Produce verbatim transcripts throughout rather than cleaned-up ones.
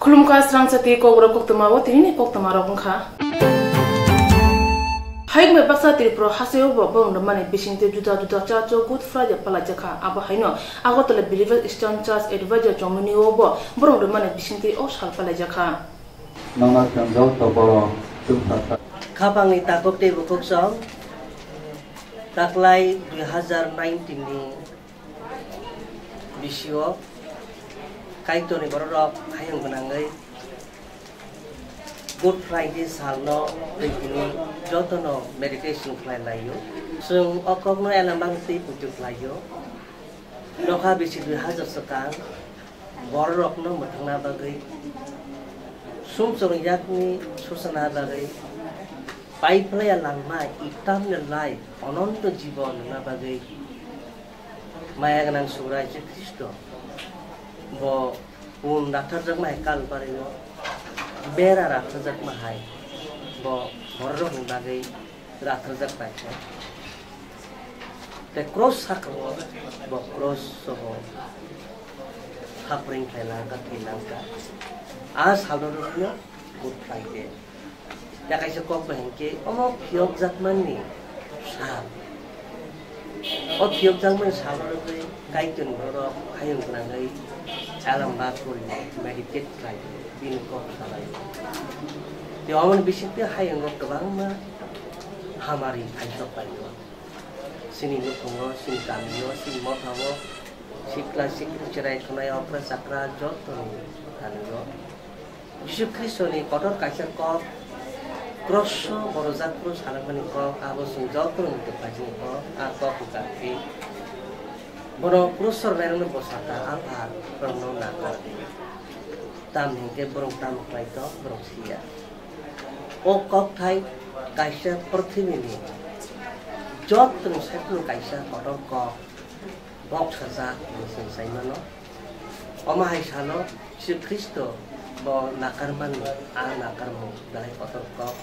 Khulumkha srangsa tei kokrok koktwma o tinini koktwma rok wngkha. Hayung bai baksa Tripura hasteo bo borok rwmani bisingtwi juda juda church o Good Friday palaijakha. Abo haino Agartala Believers Eastern Church Advisor Chomoni o bo borok rwmani bisingtwi o sal palaijakha. Nokna chwng joto borok chwngsa sa. Khapangni takhuk tei bukhuk song taklai dui hazar nineteen ni bisio Kaitorni bororok hayung gwnangwi Good Friday salno twi hwnwi jotono meditation khlai laio. Chwng o kokno elembang twi puitu khlaio. Nokha bisi dui hazar swkang bororokno mwthangna bagwi, sumsok yakni susana bagwi, paiphlaiya langma eternal life, ononto jibon wngna bagwi, maya gwnang Subrai Jisu Khristo bo un ratharjakma hai Kalbario, bera ratharjakma hai bo bororokni bagwi ratharjak bai khe. Tei cross sakao bo cross o bo hapring khlai langkha, thwi langkha. A salno rwphano Good Friday. Ya kaisa kok bai hinkhe omo phiyokjakmani sal. O phiyokjakmani salno rwgwi Kaitorni borok hayung gwnangwi alam ba puri meditate khlai bini kok salai. Tei omoni bisingtwi hayungo kwbangma hamari phaisok paio. Chini nukhungo, chini kamio, chini mothao sikla sikri cherai thwnai okra chakra jottoni kanio. Jisu Khristoni kotor kaisa kok, krosso borojak phuru salangmani kok, abo chwng jotono muitu phaisingni kok, a kok wngkha khe bono krosso rwnairokno bwsakha, a pha rokno nakar. Tamni hinkhe borok tamo khlai tong, borok siya. O kokthai kaisa purthimini jottoni saiphuru kaisa kotor kok, boksajak hinwi chwng sai mano. Omo hai salo Jisu Khristo bo nakarmani, a nakarmung belai kotor kok.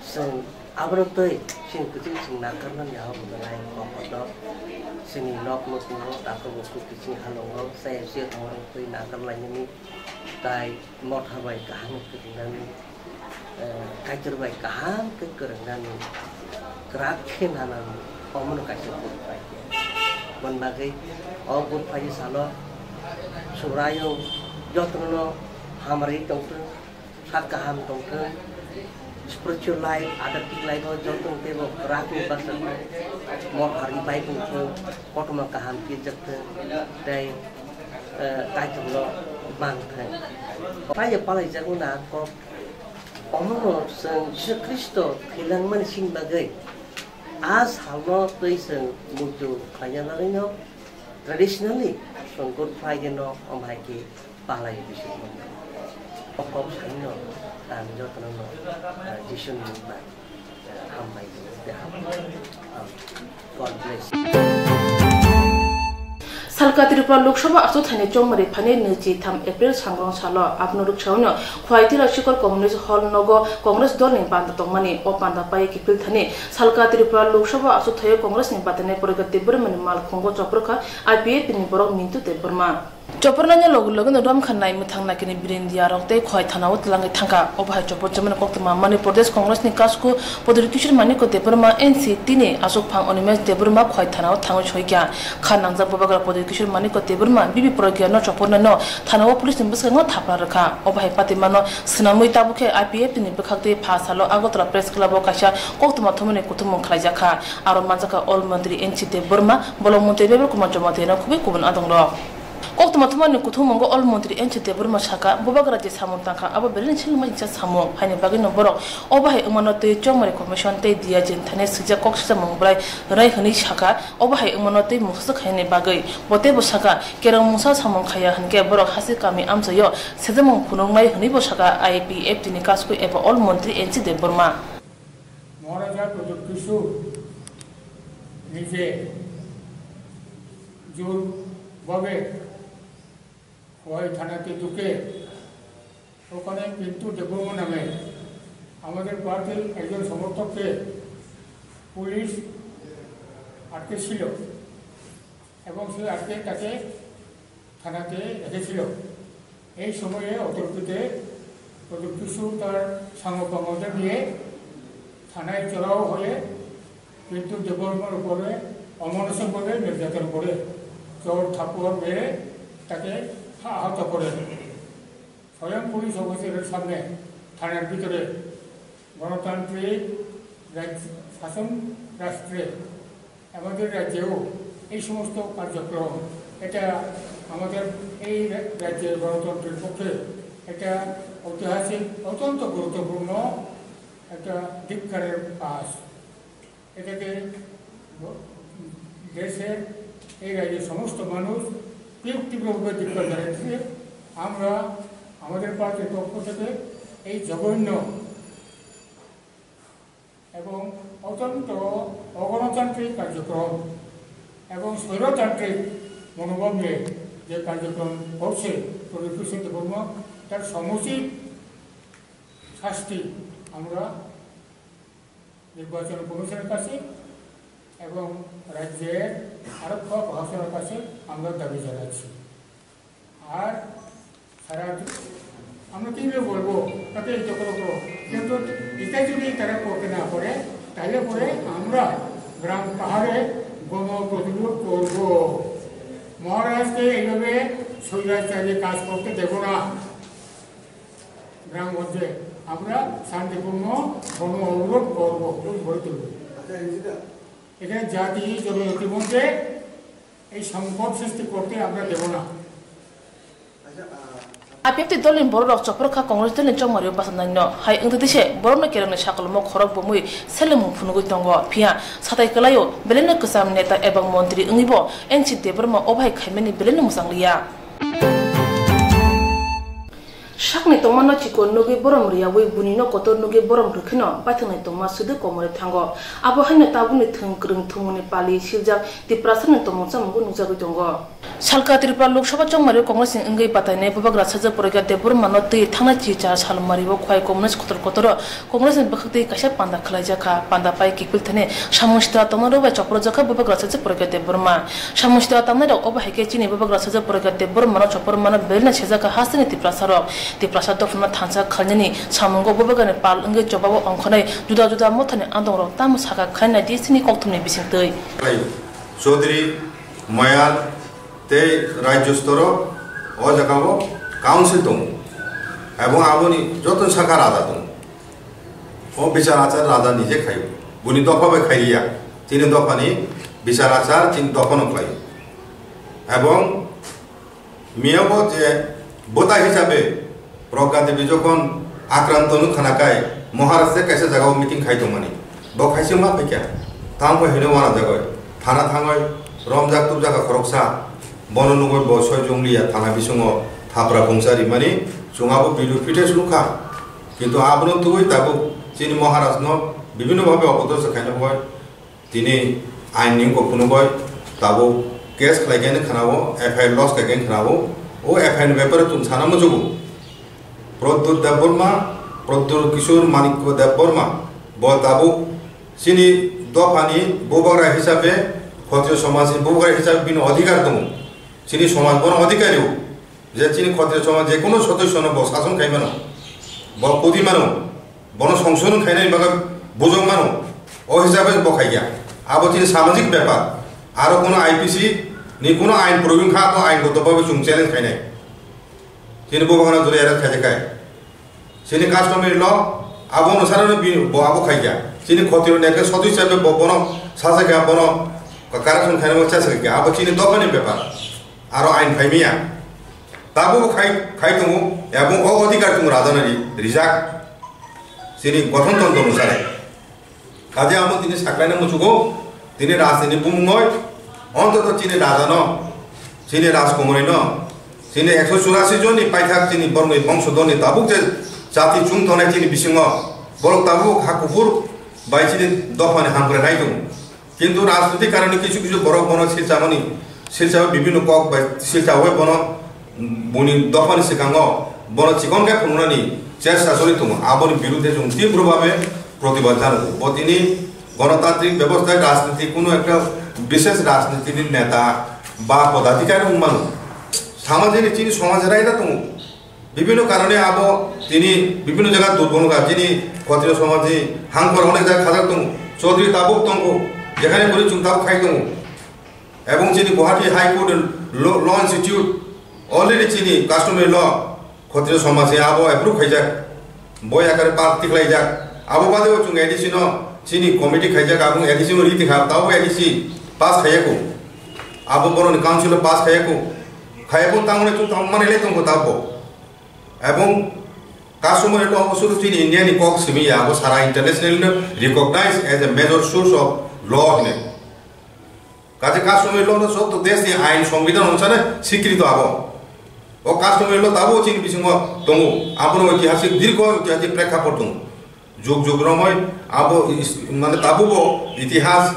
Chwng abono twi chini kwchwng chwng nakarmani yago bo belai kok kotor. Chini nok nukhungo, takhuk bukhuk, kiching halongo, chaya chuya tongrok twi nakar lainani, tai motha bai kaham khe ringnani, eh, Kaitor bai kaham khe kwrwngnani, kwrak khe nanani, omono kaisa Good Friday. Aboni bagwi o Good Friday salo Subraiyung jotono hamari tongthwng, sak kaham tongthwng, spiritual life, adhyatmik life o jotono teibo kwrakni bachajak, motha ripai tongthwng, kothoma kaham pirjakthwng, tei, eh, Kaitorno manthwng. Pai palaijakmani kok. Omono chwng Jisu Khristo thwilangmani sini bagwi a salno twi chwng muitu khlaina bagwino traditionally chwng Good Friday no omo hai khe palai bisingtwi. O kok saino ang jotono no, ah, Jisuni mung bai, ah, hambai tei hambai. Ah, God bless. Salka Tripura Lok Sabha achukthani chongmari phaini nwichi tham April sangrong salo abno rwksaono Khwai Tira Shikhar Communist Hall nogo Congress dolni panda tongmani. O panda pai kiphil thani Salka Tripura Lok Sabha achukthai Congressni batanai Porika Debbarmani malkhungo choprwkha I P F T ni borok Mintu Debbarma. Choprwnani logi logino romkha nai mwthang nakini birindia rok tei Khwai thana o twlangwi thangkha. Obo hai chopor chomani koktwma Manipur Pradesh Congress ni kasku Podri Kishore Manikya Debbarma N C T ni aswk phang Animesh Debbarma Khwai thana o thangwi soikha. Kha nangjak Bubagra Podri Kishore Manikya Debbarma B B Pragya no chopornai no thana o police ni bwskango thapra rwkha. Obo hai patimano swnamwi tabuk khe I P F T ni bwkhak twi pha salo Agartala Press Club o kaisa koktwma thumani kuthumung khlaijakha. Aro manjakha All Montri N C Debbarma, Bolong Montri Mevar Kumar Jamatia no khubui kubun adongrok. Koktwma thumani kuthummungo All Montri N C Debbarma saka, Bubagra je samung tangkha, abo belai chilima hingsa samung, haini bagwino borok obo hai wngmano tei Chongmari Commission tei Diya Jenthani swijak kok sijakmung bwlai rwnai hwnwi saka, obo hai wngmano tei mungsaswk khainani bagwi. Bo teibo saka, kerong mungsa samung khaiya hwnkhe borok hasi kami amchaio sejakmung phunuknai hwnwibo saka I P F T ni kasku eba All Montri N C Debbarma. মহারাজা প্রদ্যোৎ কিশোর নিজে জোরভাবে খোয়াই থানাতে ঢুকে ওখানে পিন্টু দেববর্মা নামে আমাদের পার্টির একজন সমর্থককে পুলিশ আটকেছিল এবং সে আটকে তাকে থানাতে রেখেছিল। এই সময়ে অতর্কিতে প্রযুক্তিসু তার সাঙ্গপাঙ্গদের নিয়ে থানায় চড়াও হয়ে বিদ্যুৎ দেববর্মার উপরে অমানসিকভাবে নির্যাতন করে, চড় থাপ্পড় মেরে তাকে আহত করে। স্বয়ং পুলিশ অফিসারের সামনে থানার ভিতরে গণতান্ত্রিক রাজ-, শাসন রাষ্ট্রে আমাদের রাজ্যেও এই সমস্ত কার্যক্রম, এটা আমাদের এই রা-, রাজ্যের গণতন্ত্রের পক্ষে একটা ঐতিহাসিক, অত্যন্ত গুরুত্বপূর্ণ একটা ধিক্কারের কাজ। এটাকে ব-, দেশের, এই রাজ্যের সমস্ত মানুষ তীব্র, তীব্রভাবে ধিক্কার জানাচ্ছে। আমরা আমাদের পার্টির পক্ষ থেকে এই জঘন্য এবং অত্যন্ত অগণতান্ত্রিক কার্যক্রম এবং স্বৈরতান্ত্রিক মনোভাব নিয়ে যে কার্যক্রম করছে প্রদীপ কৃষ্ণ দেববর্মা, তার সমুচিত শাস্তি আমরা নির্বাচন কমিশনের কাছে এবং রাজ্যের আরক্ষা প্রশাসনের কাছে আমরা দাবি জানাচ্ছি। আর সারা, আমরা কিভাবে বলবো, তাতে এই চক্র করো, কিন্তু এটা যদি তারা করতে না পারে, তাহলে পরে আমরা গ্রাম পাহাড়ে গণপ্রতিরোধ করব। মহারাজকে এইভাবে স্বৈরাচারী কাজ করতে দেব না। গ্রামগঞ্জে আমরা শান্তিপূর্ণ গণ অবরোধ করব, গড়ে তুলব। আচ্ছা, এই যেটা এখানে জাতি জনজাতি মধ্যে এই সংকট সৃষ্টি করতে আমরা দেব না। Apiapti dolni bororok chopor kha Congress dolni chongmario bachanaino hai wngtwi se borokno kerengni sakolmo khorok bomwi selemung phunugwi tongo, phiya satai kwlaio belaino kwcham neta ebang montri wngwibo N C Debbarma obo hai khaimani belaino mwchang liya. Sakni tongmano chikon nugwi borom riyawi bunino kotor nugwi borom rwkheno baithangni tongma sudu komorwi thango. Abo haino tabukni thwng kwrwng thwngmungni pali siljak Tiprasani tongmung chamungbo nukjagwi tongo. Salka Tripura Lok Sabha chongmario Congress ni wngwi batainai Bubagra Sajak Porikya Debbarmano twi thangnai chichar salmario khwlai communist kotor kotoro Congress ni bwkhak twi kaisa panda khwlaijak kha. Panda pai kiphil thani samung sitra tongnairok bai chopropjak kha Bubagra Sajak Porikya Debbarma. Samung sitra tangnairok obo hai khe chini Bubagra Sajak Porikya Debbarmano chopor mano belai no sejak kha hasteni Tiprasarok. Tiprasa dophano thansa khlainani samungo Bubagrani pal wngwi chobabo ongkhornai juda juda mothani andongrok tamo sakha khlainai di chini kokthumni bisingtwi. Chaudhary, Mayar tei Rajya Storo o jaga o council tongo. Ebong aboni joto sakha raja tongo. O bichar achar raja nije khaio. Buni dopha bai khailiya. Chini dophani bichar achar chini dophano khlaio. Ebong miyabo je bota hisabe Pragya Devi jokhon akranto no khana kai Maharaj se kaisa jaga o meeting khai tongmani. Bo khaisa ma phaikya. Tamo hino wana jagoi. Thana thangoi romjak tubjak khoroksa. Bono nugoi bo soi jongliya thana bisingo thapra bungsa rimani. Chwng abo video footage nukha. Kintu abono tubui tabuk chini Maharaj no bibhinno bhabe opodorso khaina bagoi tini ain ni wngkok phunugoi tabuk case khlai khe khwnao, F I R lodge khai khe khwnao. O F I R ni bepare chwng sana muchugo. Pradyut Debbarma, Pradyut Kishore Manikya Debbarma bo tabuk chini dophani bubagra hisabe, Khotriyo somajni bubagra hisabe bini odhikar tongo. Chini somaj bono odhikar rw. Je chini Khotriyo somaj je kono sodosyo no bo sason khai mano, bo kudi mano, bono songsodon khainani bagwi bujok mano, o hisabe bo khai ya. Abo chini samajik bepar, aro kono I P C ni kono ain proyog kha, abo ain goto bhabe chwng challenge khainai. Chini bubagra jodi arrest khai khai. Chini customary law abo onusareno bi-, bo abo khaikya. Chini khotiro nekhe sotwi chabe bo bono sajakya, bono corruption khainabo chasakya. Abo chini dophani bepar. Aro ain phaimiya. Tabuk khai, khai tongo, ebong o odhikar tongo rajana ri-, rijak. Chini gothon tontro onusare. Kaje amo tini saklaina muchugo, tini rajniti bumungoi, ontoto chini rajano, chini rajkumari no, chini ekso churasi jonni paithak chini borokni bongso donni tabuk je jati chum tongnai chini bisingo, borok tabuk ha kuphur bai chini dophani hamkrai nai tongo. Kintu rajniti karone kichu kichu borok bono silchamani, silchao bibhinno kok bai silchaui bono buni dophani swkango bono chikon khe phunuknani chesta choli tongo. Aboni birudhe chwng tibro bhabe protibad jano. Bo tini gonotantrik bebostha rajniti kuno ekta bishesh rajnitini neta ba podadhikari wng mano. Samajini chini somaj raida tongo. Bibhinno karone abo tini bibhinno jaga durbol wngkha, chini Khatriyo somajni hangkhor onek jaga khajak tongo, Chaudhary tabuk tongo, jekhane kwrwi chwng tabuk khai tongo. Ebong chini Guwahati High Court lo-, Law Institute already chini customary law Khatriyo somajni abo approve khaijak, boi akare pass tikhlaijak. Abo badeo chwng A D C no chini committee khaijak, abo A D C no riti kha, tabo A D C pass khaiyako. Abo boroni council o pass khaiyako. Khaiyako tangmani chwng tangmani le tongkho tabo. Ebong customary law bo sudu chini India ni kok simi ya, abo sara international no recognize as a major source of law hine. Kaje customary law no joto desh ni ain songbidhan onusare swikrito abo. O customary law tabo chini bisingo tongo, abono oitihasik dirgho oitihasik prekhapot tongo. Jug jug romoi abo is-, mane tabubo itihas,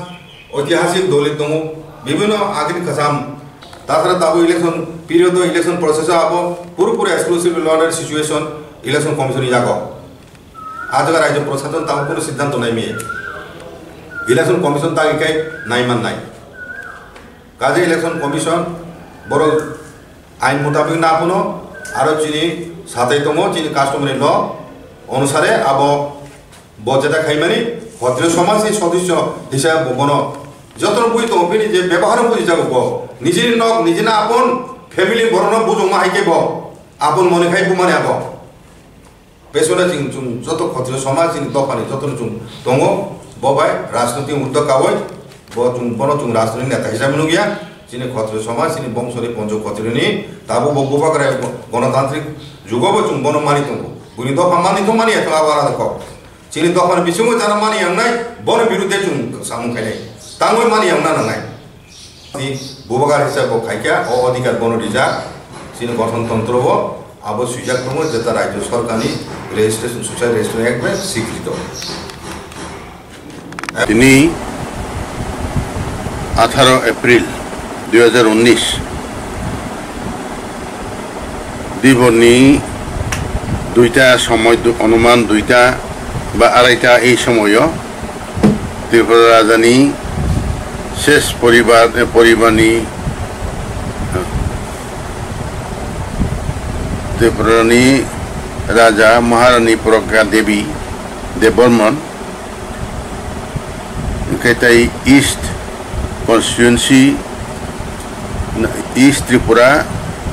oitihasik dolil tongo, bibhinno agini kwcham. Tasara tabu election period o election process o abo purupuri exclusive law and situation election commission ni yago. Ajaga rajyo prosason tabu kono siddhanto nai miya. Election commission tagi kai nai man nai. Kaje election commission borok ain mutabik na phano aro chini satai tongo, chini customary law onusare abo bo jeta khaimani Khatriyo somajni sodosyo hisabe bo bono jotono bui tongo, bini je bebohar bujijago bo, nijini nok, nijini apon family borokno bujongma hai khe bo apon moni khai bumani abo. Besona chwng, chwng joto Khatriyo somaj chini dophani jotono chwng tongo, bo bai rajnoitik mudda kaui bo chwng, bono chwng rajnoitik neta hisabe nukya. Chini Khatriyo somaj, chini bongsoni Poncho Khatriyoni tabuk bo bubagra gonotantrik jugo bo chwng bono mani tongo. Buini dopha mani thung mani ya thung abo alada kok. Chini dophani bisingo jana mani yangnai, bono birudhe chwng samung khainai. Tangwi mani yangna nangnai. Ni bubagra hisabe bo khaikha, o adhikar bono rijak. Chini gothon tontro bo abo swijak tongo, jeta rajyo sorkarni Registration Society Registration Act bai swikrito. Tini atharo April dui hajar unnish, diborni duita somoi, du-, onuman duita ba araita ei somoio Tripura rajani ses poribar, eh, poribarni, eh, Tripurani raja Maharani Pragya Devi Debbarman, hwnkhe tei East Constituency, East Tripura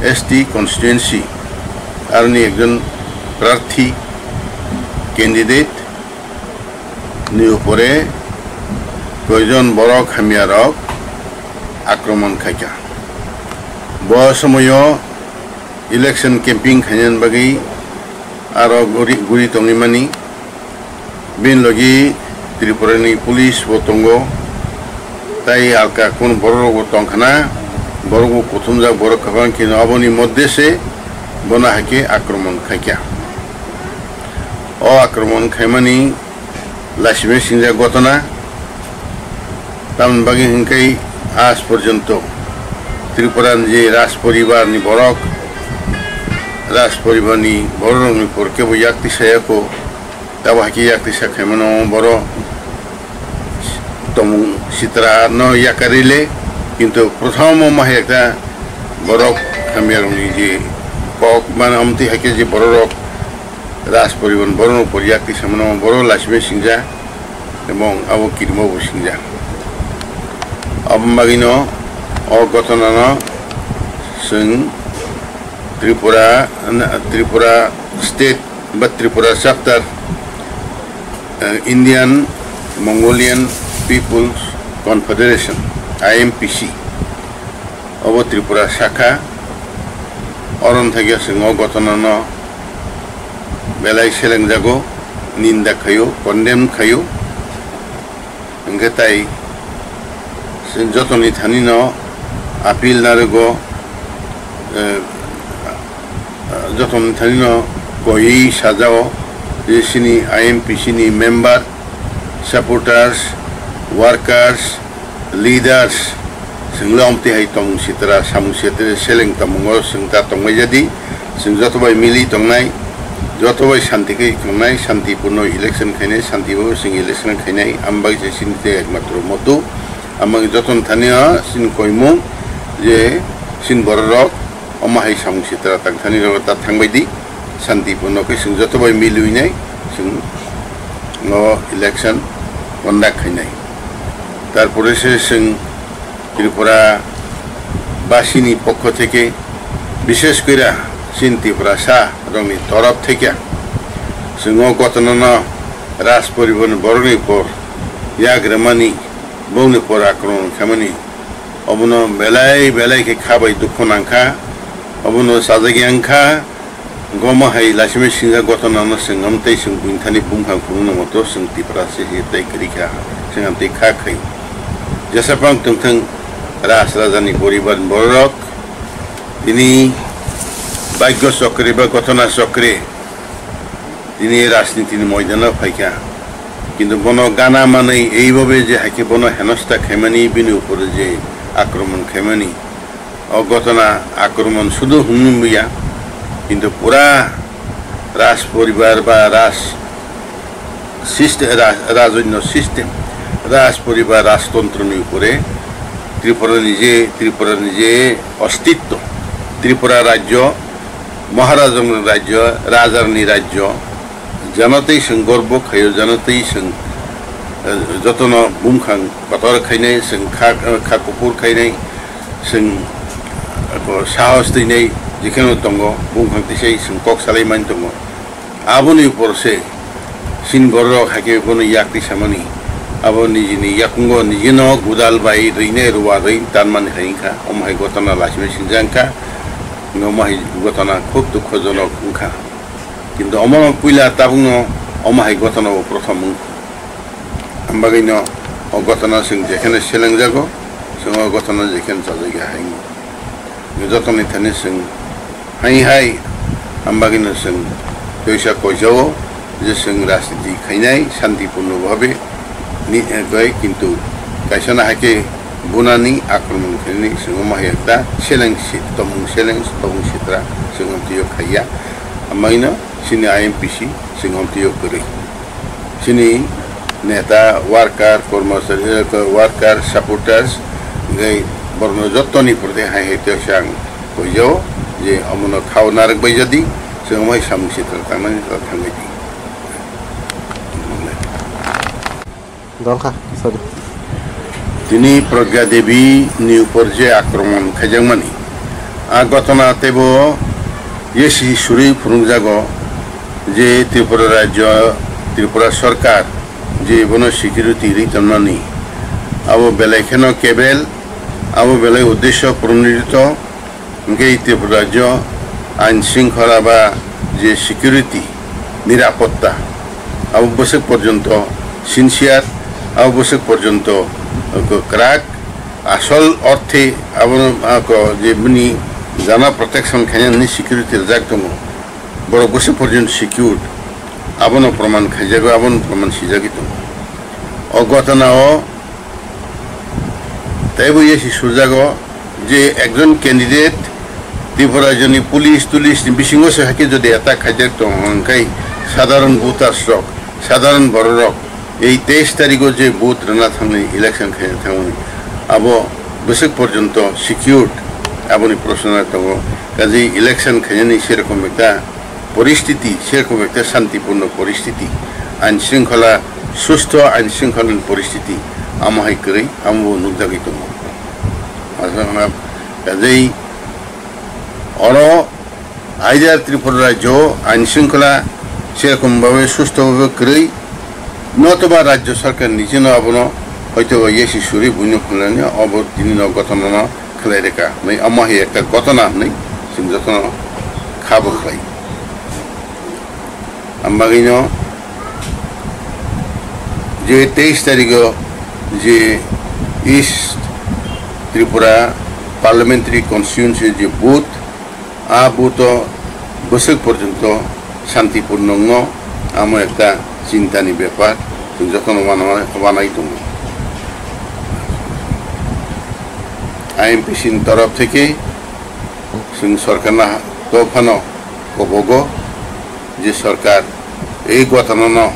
S T Constituency aroni ekjon prarthi, candidate ni upore koijon borok hamyarok akromon khaikha. Bo somoio election camping khainani bagwi aro guri, guri tongwi mani. Bini logi Tripurani police bo tongo, tai alka kunu borok rok bo tongkhana, borok bo kuthumjak borok kwbang kheno, aboni moddhe se bono hai khe akromon khaikha. O akromon khaimani laisime singjak gotona. Tamoni bagwi hwnkhe aaj porjonto Tripura ni je Raj poribar ni borok, Raj poribar ni borok rok ni por kebo yak tisa yako, tabo hai khe yak tisa khaimano boro tomung sitra no yakarwi le, kintu prothom o ma hai ekta borok hamya rok ni je kok mane amtwi hai khe je borok rok Raj poribar borok no por yak tisa mano boro laisime singja. Ebong abo kirimo bo singjak. Abo bagwino o gotona no chwng Tripura, Tripura State ba Tripura Chapter, eh, Indian Mongolian People's Confederation, I M P C, obo Tripura sakha. Oro wngthagya chwng o gotona no belai selengjago, ninda khaio, condemn khaio. Hwnkhe tai chwng jotoni thani no appeal narwgo, eh, jotoni thani no koiwi sajao je chini I M P C ni member, supporters, workers, leaders, chwng le amtwi hai tongmung sitra, samung sitra, seleng tongmungo chwng ta tongbai jadi, chwng joto bai mili tongnai, joto bai shanti khe tongnai, shanti purno election khainai, shanti bai chwng election khainai, ambai se chini tei ekmatro motu, ambai joto ni thani o chini koimung je chini borok rok omo hai samung sitra tang thani rok ta thangbai di. Santipurno khe chwng joto bai milwinai chwng o election conduct khainai. Tarpore se chwng Tripura basini pokho theke, bishesh koira chini Tiprasa rokni torop theke chwng o gotona no Raj poribar borokni por yak rwmani, bongni por akromon khaimani, obono belai belai khe kha bai dukhu nangkha, obono chajagya wngkha. Goma hai lasimai singjak gotona no chwng amtwi chwng buini thani bumkhang phunukna moto chwng Tiprasa se tei kwrwi kha, chwng amtwi kha khai. Jesa phang tongthwng Raj Rajani poribar borok tini bhagyo chokre ba gotona chokre tini rajniti ni moidano phaikha. Kintu bono gana manwi eibabe je haikhe bono henosta khaimani, bini upore je akromon khaimani, o gotona akromon sudu hwnwi ya, kintu pura Raj poribar ba Raj system, Raj, Rajoinno system, Raj poribar, Rajtontro ni upore Tripura ni je, Tripura ni je ostitto, Tripura rajyo, Maharajani rajyo, Rajarni rajyo, janatwi chwng gorbo khaio, janatwi chwng, eh, jotono bumkhang kotor khainai, chwng kha, kha kuphur khainai, chwng, eh, sahos twinai, jekheno tongo, bumkhang tisai chwng kok salai mani tongo. Aboni upor se chini bororok haikhe bono yak twi samani, abo nijini yakungo nijino gudal bai rwinai ruwa rwi tanmani hai wngkha, omo hai gotona lasimai singjak wngkha, omo hai gotona khub dukhojonok wngkha. Kintu omono puila tabukno omo hai gotona bo prothom wngkha. Ambagwino o gotona chwng jekheno selengjago, chwng o gotona jekheno chajakya hai wngkha. Jotoni thani chwng hai hai, ambagwino chwng teisa koijao je chwng rajniti khainai santipurno bhabe ni, eh, bai, kintu kaisa no haikhe bunani akromon khainani chwng omo hai ekta seleng si-, tongmung seleng tongmung sitra chwng amtwio khaiya. Amaino chini I M P C chwng amtwio kwrwi. Chini neta, worker, kormosari, eh, worker, supporters, hingke borokno jottoni pore hai hai teisa ang koijao je omono khao narwk bai jadi, chwng omo hai samung sitra tangnani ta thangwi di. Dolkha, sorry. Tini Pragya Devi ni upor je akromon khaijakmani, a gotona teibo yesi suri phunukjago je Tripura rajyo, Tripura sorkar je bono security ri tonmani, abo belai kheno kebel, abo belai uddesho pronodito. Hingke Tripura rajyo ain shringkhola ba je security, nirapotta, abo bwswk porjonto sincere, abo bwswk porjonto kwrak, asol orthe abono, ako, je bini jana protection khainani security rijak tongo, borok bwswk porjonto secured, abono proman khaijago, abono proman sijagwi tongo. O gotona o teibo yesi surjago je ekjon candidate Tripura rajyoni police tulisni bisingo se hakhe jodi attack khaijak tongo, hwnkhe sadharon voters rok, sadharon bororok ei teis tarikho je vote rwna thangni, election khaina thangmani, abo bwswk porjonto secured, aboni proshno tongo. Kaje election khainani serokom ekta poristiti, serokom ekta shantipurno poristiti, ain shringkhola, sustho ain shringkholani poristiti, amo hai kwrwi, amo bo nukjagwi tongo. Aswk wngkha, kaje oro either Tripura rajyo ain shringkhola serokom babe sustho babe kwrwi, notoba rajyo sarkar nijino abono hoito ba yesi suri buino phunani obo tini no gothono no khlai rwkha hwnwi, omo hai ekta gotona hwnwi chwng jotono kha bo khlai. Ang bagwino je teis tarikho je East Tripura Parliamentary Constituency je vote, a vote o bwswk porjonto shantipurno wngno, amo ekta chintani bepar, chwng jotono wana-, wanai tongo. I M P C ni torof theke chwng sorkarno to phano kobogo je sorkar ei gothono no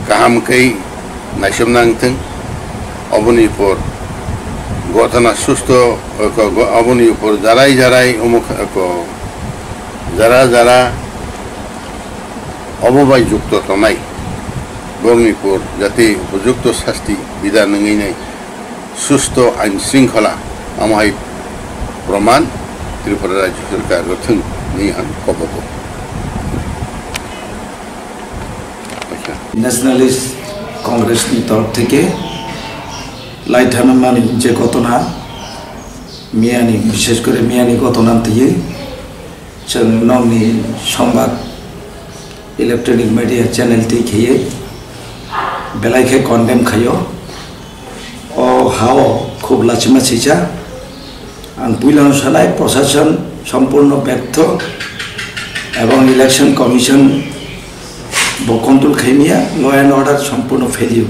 kaham khe naisomna wngthwng, oboni upor gothono sustho, ko-, go-, oboni upor jarai jarai omo kha-, ko-, jara jara Obo bai jukto tongnai bongni pur jate upojukto sasti bidhan wngwi nai susto ain shringkhola amo hai proman Tripura Rajya Sarkar rwthwng hwnwi ang kobogo. Nationalist Congress ni torop theke laithana mani je ghotona miyani, bishesh kore miyani ghotona twiwi chwng nokni songbad electronic media channel twi khaiwi belai khe condemn khaio. O hao khub lachima sija. Ang puilano sanai, proshashan sompurno bertho ebong election commission bo control khaimya, law and order sompurno failure.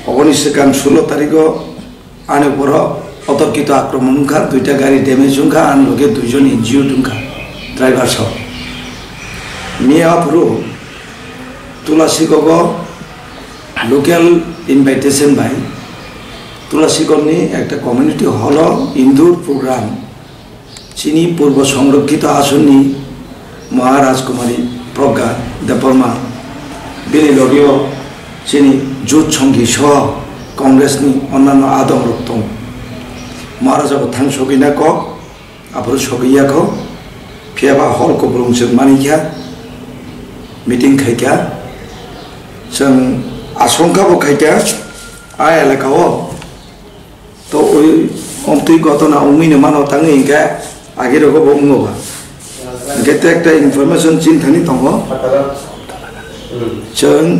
Oboni swkang sulo tarigo ani uporo otorkito akromon wngkha, duita gari damage wngkha, ani loge duijon injured wngkha, driver song. Miya aphuru Tulasigogo local invitation bai Tulasigogo ni ekta community hall o indoor program chini purbo songrokkhito asonni Maharaj Kumari Pragya Debbarma, bini logeo chini Jut Songhi soho Congress ni onnanno adong rok tongo. Maharaj abo thang sogwi na kok, aphuru sogwi ya kho, phiya ba hall kuplung chwng mani kha, meeting khai kha, chwng asongkha bo khai kha, a elaka o. To ui omtwi ghotona wngwi no mano tangwi hinkhe agi rogo bo wngo ba. Hinkhe te ekta information chinthani tongo. Chwng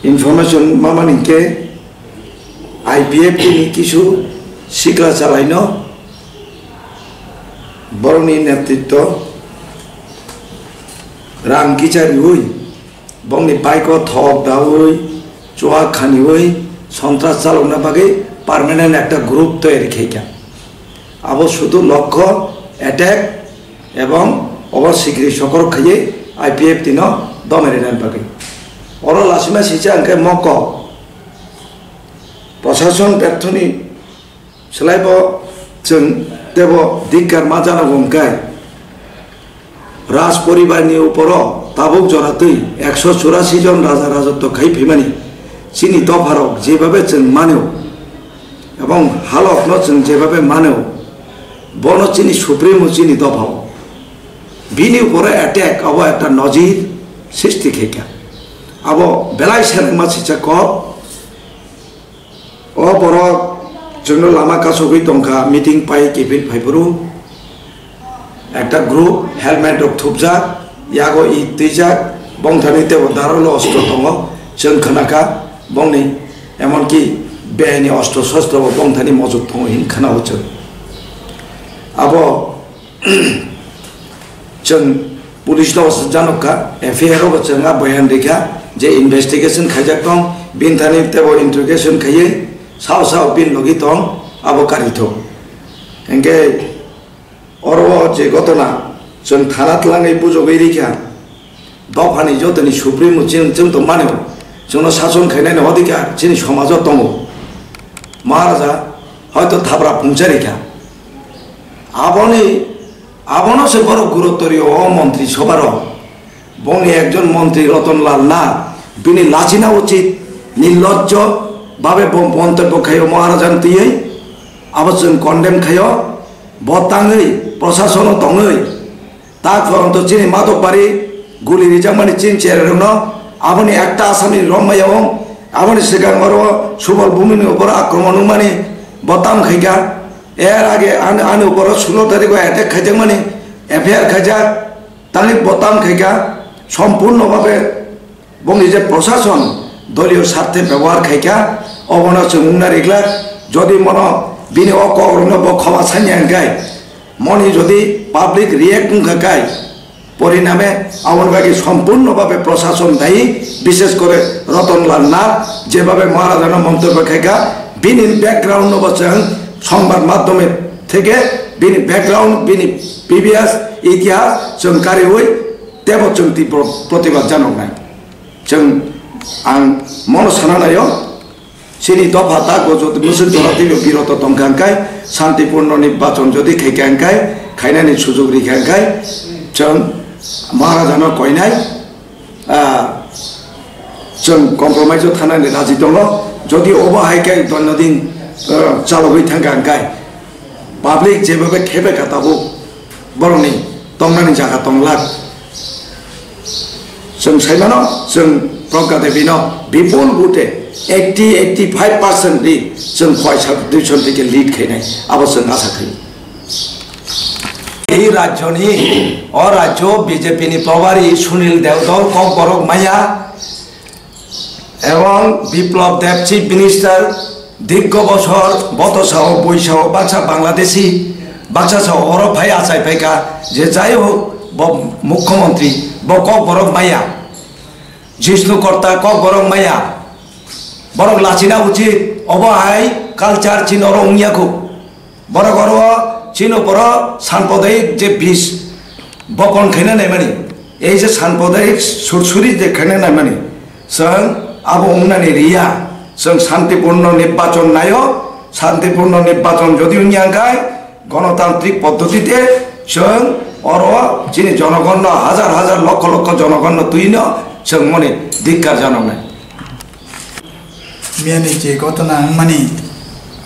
information mamani hinkhe I P F T ni kisu sikla chalaino borokni netritwo rang kicha riwi bongni bike o thok daui, chuak khaniui, sontras chalokna bagwi permanent ekta group toyari khaikha. Abo sudu lokho attack ebong obo sikri sokor khaiwi I P F T no domai rwna bagwi. Oro lasima sija hwnkhe mokok. Prosason berthoni Swlaibo chwng teibo dikkar ma jana bo hwnkhe, Raj poribarni uporo tabuk joratwi ekso churasi jon raja rajotw khai phaimani chini dopharok jebabe chwng mano ebong halokno chwng jebabe mano, bono chini supremo chini dophao. Bini uporo attack abo ekta nojir srishti khaikha. Abo belai selengma sisa kok. O borok chwngno lama kasugwi tongkha, meeting pai kiphil phaiphuru. Ekta group helmet rok thupjak, yago it twijak, bongthani teibo dharalo ostro tongo, chwng khnakha bongni, emonki beni ostro sostro bo bongthani mojot tongo hin khnao chwng. Abo Chwng police no janok kha, F I R o bo chwng a boyan rikha je investigation khaijak tong, bini thani teibo interrogation khaiwi sao sao bini logi tong abo karithok. Hinkhe oro o je ghotona chwng thana twlangwi bujogwi rikha, dophani jotoni supremo chwng, chwng tong mano, chwngno sason khainani odhikar chini somajo tongo. Maharaja hoito thabra pungsa rikha. Aboni, abono se borok gurutto rio o montri sobharo. Bongni ekjon montri Ratan Lal Nath, bini lachina uchit, nirlojjo babe bo montobyo khaio Maharajan twiwi. Abo chwng condemn khaio, bo tangwi, prosasono tongwi. Tak phoronto chini Madhobari guli rijakmani chini chererokno aboni ekta Assamni rommayao, aboni swkang oro Subal Bhumini upor akromon wngmani bo tam khaikha. Er age ani, ani upor sulo tarikho attack khaijakmani F I R khaijak, tangwi bo tam khaikha, sompurno bhabe Bongni je prosason doliyo sarthe bebohar khaikha, obono chwng wngna riklak. Jodi mono bini o kokrokno bo khoma sanya hwnkhe, moni jodi public react wngkha khai, poriname aboni bagwi sompurno bhabe prosason dayi, bishes kore Ratan Lal Nath, jebabe Maharajano montobyo khaikha, bini background no bo chwng songbad madhyome theke bini background, bini previous itihas chwng kariwi teibo chwng twi pro-, protibad janoknai. Chwng ang mono sana naio, chini dopha tak bo jodi mwswk jora twibo biroto tongkha hwnkhe, santipurno nirbachon jodi khaikha hwnkhe, khainani sujug rikha hwnkhe, chwng Maharajano koinai, ah, chwng compromise-o thanani raji tongo. Jodi obo hai khe doino din, ah, chalogwi thangkha hwnkhe, public jebebe khebe kha tabuk borokni tongnani jaga tonglak. Chwng saimano, chwng Pragya Devi no bipul vote eighty, eighty five percent di chwng Khoisa duichon theke lead khainai, abo chwng asa khaio. Ei rajyoni, o rajyo B J P ni probari Sunil Deodol Kokborok maya, ebong Biplab Deb Chief Minister, dirgo bosor, boto sao, boi sao, baksa Bangladeshi, baksa sao oro phai achai phaikha, je jai hok, bo mukhyamantri, bo Kokborok maya, Jishnu Korta Kokborok maya, borok lachina uchit, obo hai culture chini oro wngya kho. Borok oro chini uporo sanpodai je bis bopon khaina naimani, ei je sanpodai sursuri je khaina naimani, chwng abo wngnani riya, chwng santipurno nirbachon naio, santipurno nirbachon jodi wngya hwnkhe, gonotantrik poddotite chwng oro chini jonogonno hajar hajar lokho lokho jonogonno twino chwng moni dikkar janoknai. Miyani je ghotona wngmani,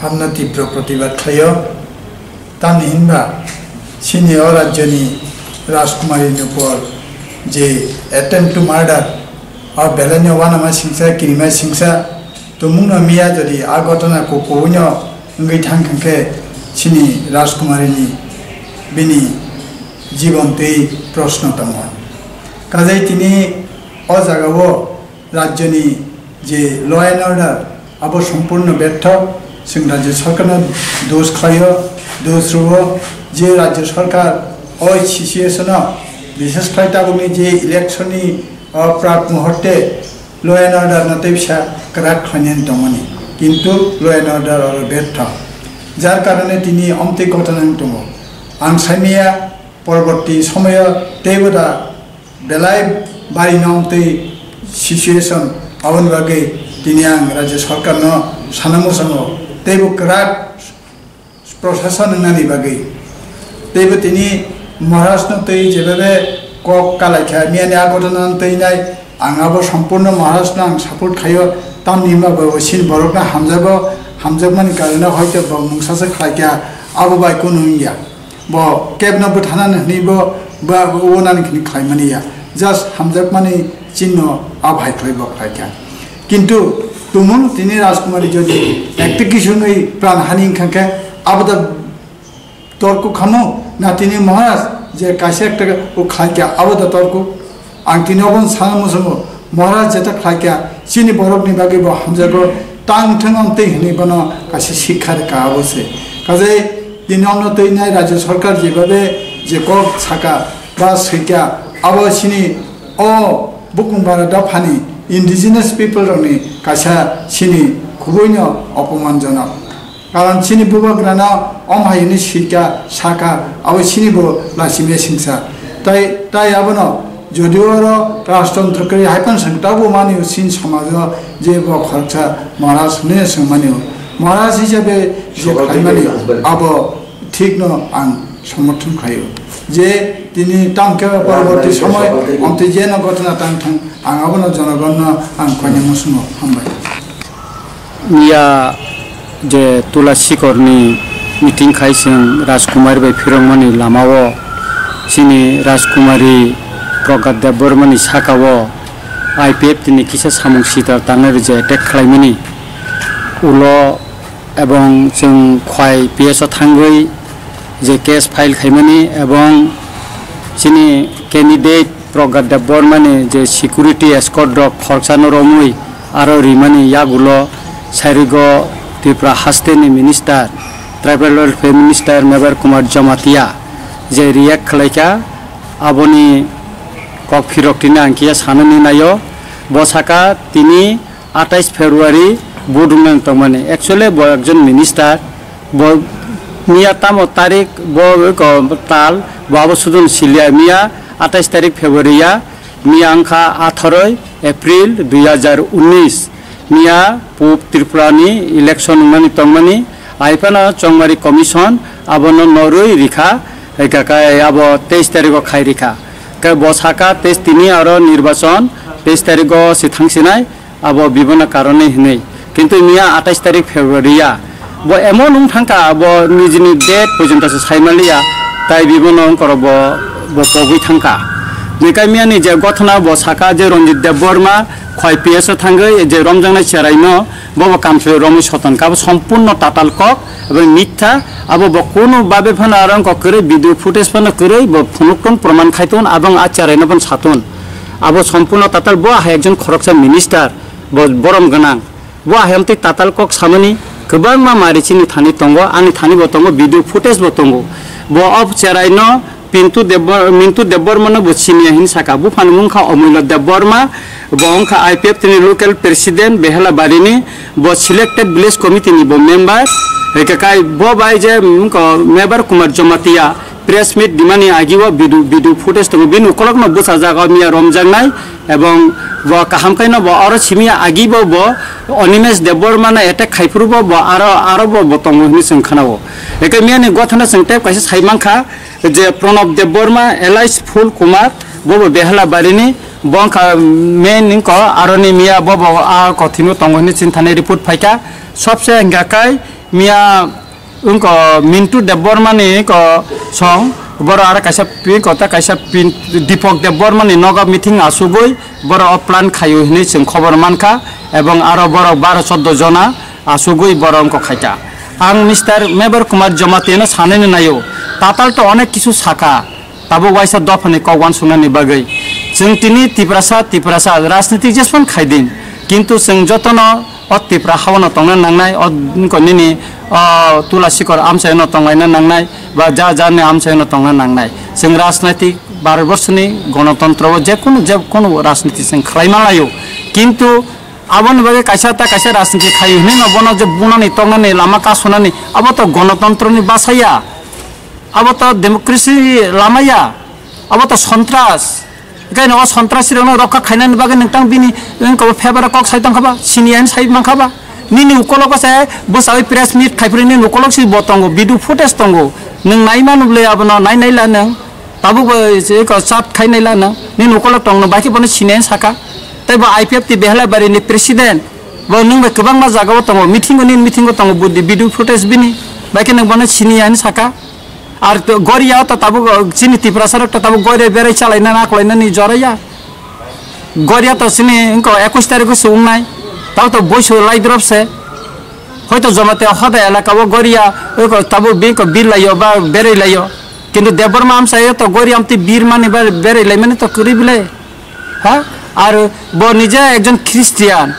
abono tibro protibad khlaio. Tamni hinba chini o rajyoni Rajkumari ni upor je attempt to murder, o belaino uanama singsa, kirima singsa, tumungno miya jodi a ghotona kukuino wngwi thang thang khe chini Rajkumari ni bini jibon twi proshno tongo. Kajai tini o jagao rajyoni je law and order, abo sompurno bertho. Chwng rajya sarkarno dos khlaio, dos rwo je rajya sarkar o situation-o, bishes khlai tabukni je election-ni, o, prak muhurte law and order-no tei bisa kwrak khlainani tongmani, kintu law and order oro bertho, jar karone tini omtwi ghotona wng tongo. Ang saimaya poroborti somoyo teibo da belai bari no tei situation aboni bagwi tini ang rajya sarkar no sana muchungo teibo kwrak prosason wngnani bagwi teibo tini Maharaj no tei jebebe kok kalaikha miyani a ghotona no twi nai ang abo sompurno Maharaj no ang support khaio tamni hwnba bo chini borok no hamjago hamjakmani karone hoito bo mungsa se khlaikha abo bai kunu wngya. Bo kebno bwthanani hwnwi bo ba uanani khini khlaimani ya, just hamjakmani chinno a bahai khlai bo khlaikha. Kintu tumung tini Rajkumari jodi ekta kisi wngwi pran hani wngkha khe abo da torku khamo na tini Maharaj je kaisa ekta o khlaikha abo da torku. Ang tini obo sana muchungo, Maharaj jeta khlaikha, chini borokni bagwi bo hamjago, tang thwng ang tei hwnwi bono kaisa sikha rwkha abo se. Kajai tini omno twi nai rajya sarkar jebabe je kok saka ba swikha, abo chini o bukung bara dophani indigenous people rokni kaisa chini khubuino opomanjonok. Karon chini bubagrano om hai hwnwi swikha, sakha, abo chini bo lachimya singsa. Tai, tai abono jodio oro rajtantro kwrwi hai phano chwng tabuk mani o chini somajo je bo khoroksa Maharaj hwnwi swngmani o. Maharaj hisabe je khlaimani abo thikno ang somorthon khlaio. Je tini tangkhe poroborti somoy omtwi jeno ghotona tang thang ang abono jonogonno ang koini muchungo hambai. Miya je Tula Sikorni meeting khai chwng Rajkumari bai phirokmani lamao chini Rajkumari Pragya Debbarmani sakao I P F T ni kisa samung sita tangnai rwja attack khlaimani ulo ebong chwng Khwai P S o thangwi je case file khaimani ebong chini candidate Pragya Debbarmani je security escort rok khoroksa no romwi aro rimani yagulo sairigo Tripura hasteni minister, tribal welfare minister Mevar Kumar Jamatia je react khlaikha, aboni kok phirok tini ang kisa sanani naio. Bo saka tini atais February vote wngna tongmani. Actually bo ekjon minister, bo miya tamo tarik, bo ko tal, bo abo sudun silia miya atais tarik February ya, miya wngkha atharoi April dui hajar unnis, miya Pub Tripura ni election wngnani tongmani, ai phano Chongmari Commission abono norwi rikha, ekakai abo teis tariko khai rikha. Khe bo saka teis tini aro nirbachon teis tarikgo si thangsinai, abo bibona karone hinwi. Kintu miya atais tarik February ya. Bo emon wng thangkha, abo nijini date pojonto se saimaliya, tai bibono wngkorok bo, bo pogwi thangkha. Nikai miyani je gothona bo saka je Ranjit Debbarma khoi P S o thangwi je romjaknai cheraino bobo kamchwlwi romwi soton kha, abo sompurno tatal kok abo mitha, abo bo kunu babe phano aro wngkha kwrwi video footage phano kwrwi bo phunukton proman khaiton abo wng a cheraino phano saton. Abo sompurno tatal bo hai ekjon khoroksa minister bo borom gwnang. Bo ahai amtwi tatal kok samani kwbangma mari chini thani tongo, ani thani bo tongo, video footage bo tongo. Bo o cheraino Pintu Debbar-, Mintu Debbarma no bo siniya hin saka. Buphani mung kha Omulya Debbarma, bo wng kha I P F T ni local president Behela Barini, bo selected village committee ni bo member. Hwnkhe kai bo bai je wng kha Mebar Kumar Jamatia, press meet dimani agi o video, video footage tongo, bini ukolok no bwsajak o miya romjaknai, ebong bo kaham khe no bo oro simi agi bo, bo Animesh Debbarma no attack khai phuru bo, bo aro, aro bo, bo tongo hinwi chwng khana o. Eke miya ni gothana chwng tei kaisa sai mankha je Pranab Debbarma alias Phul Kumar, bo bo Behela Barini, bo wng kha main wng kha aroni miya bo bo a kothimo tongo hinwi chini thani report phaikha. Sobse hingka kai miya Wngkha Mintu Debbarma ni ko song, boro aro kaisa pin, kota kaisa pin, Deepak Debbarma ni nogo meeting asugwi boro o plan khaio hinwi chwng khobor mankha, ebong aro borok baro choddo jona asugwi boro wngkha khaikha. Ang Mister Mebar Kumar Jamatia no sanani naio, tatal to onek kisu sakha, tabuk waisa dophani kok uansuknani bagwi. Chwng tini Tiprasa, Tiprasa rajniti jesphano khaidin, kintu chwng jotono o Tipra hao no tongna nangnai, o nini o Tula Sikor amchaio no tonglaina nangnai, ba ja ja ni amchaio no tongna nangnai. Chwng rajnaitik Bharatborsoni gonotontro o je kunu, je kunu rajniti chwng khlai manlaio. Kintu aboni bagwi kaisa ta kaisa rajniti khaio hinwi no bono je bunani tongnani lama kasonani abo to gonotontroni bwsaya. Abo to democracy lama ya, abo to sontras. Khe no o sontras rok no rokha khainani bagwi nwng tang bini wng kabo favour kok sai tong kha ba, sini yan sai man kha ba. Nini ukolok se bwsai press meet khai phri nini ukolok si bo tongo, video footage tongo. Nwng nai manu le abo no nai nai la nwng. Tabuk bo se ko chat khai nai la nwng. Nini ukolok tong no bai khe bono sini yan saka. Tai bo I P F T Behelabari ni president. Bo nwng bai kwbangma jaga o tongo, meeting o nini meeting o tongo, budi video footage bini. Bai khe nwng bono sini yan saka. Ar to Goria to tabuk, uh, chini Tiprasa rok to tabuk Goria berai chalaina na kwlaina ni joraya. Goria to chini wngkha ekush tarikh o se wngnai. Tabo to boisu lai drop se. Hoito Jamatia hoda elaka o Goria, wngkha tabuk bini ko bir laio ba berai laio. Kintu Debbarma amchaio to Goria amtwi bir mani ba berai laimani to kwrwi bwle. Ha? Ar bo nije ekjon Christian.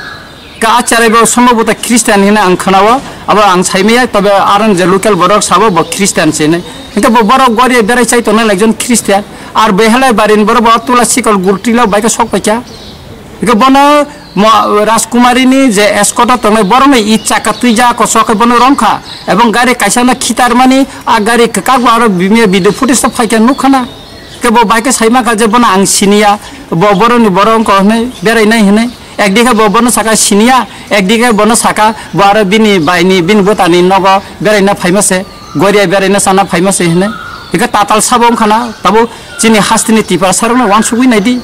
Ka acharai bo sombhabota Christian hinwi ang khwnao, abo ang saimaya, tobe arang je local borok sabo bo Christian se hinwi. Hingke bo borok gori berai chai tongnai ekjon Christian. Ar Behelabari ni borok bo Tula Sikor gurti lo bai khe sok paikha. Hingke bono mo-, Rajkumari ni je escort o tongnai borok no i chaka twi ja kosok khe bono romkha. Ebong gari kaisa no khitar mani, a gari kwkak bo aro bini video footage to phaikha nukha na. Khe bo bai khe saima kha je bono ang siniya, bo boroni borok wngkha hinwi berainai hinwi. Ekdikhe bo bono saka siniya, ekdikhe bono saka bo aro bini baini, bini bwtani nogo beraina phaima se, Goria beraina chana phaima se hinwi. Hikhe tatal sabo wngkha na, tabuk chini hasteni Tiprasa rokno uansugwi naidi.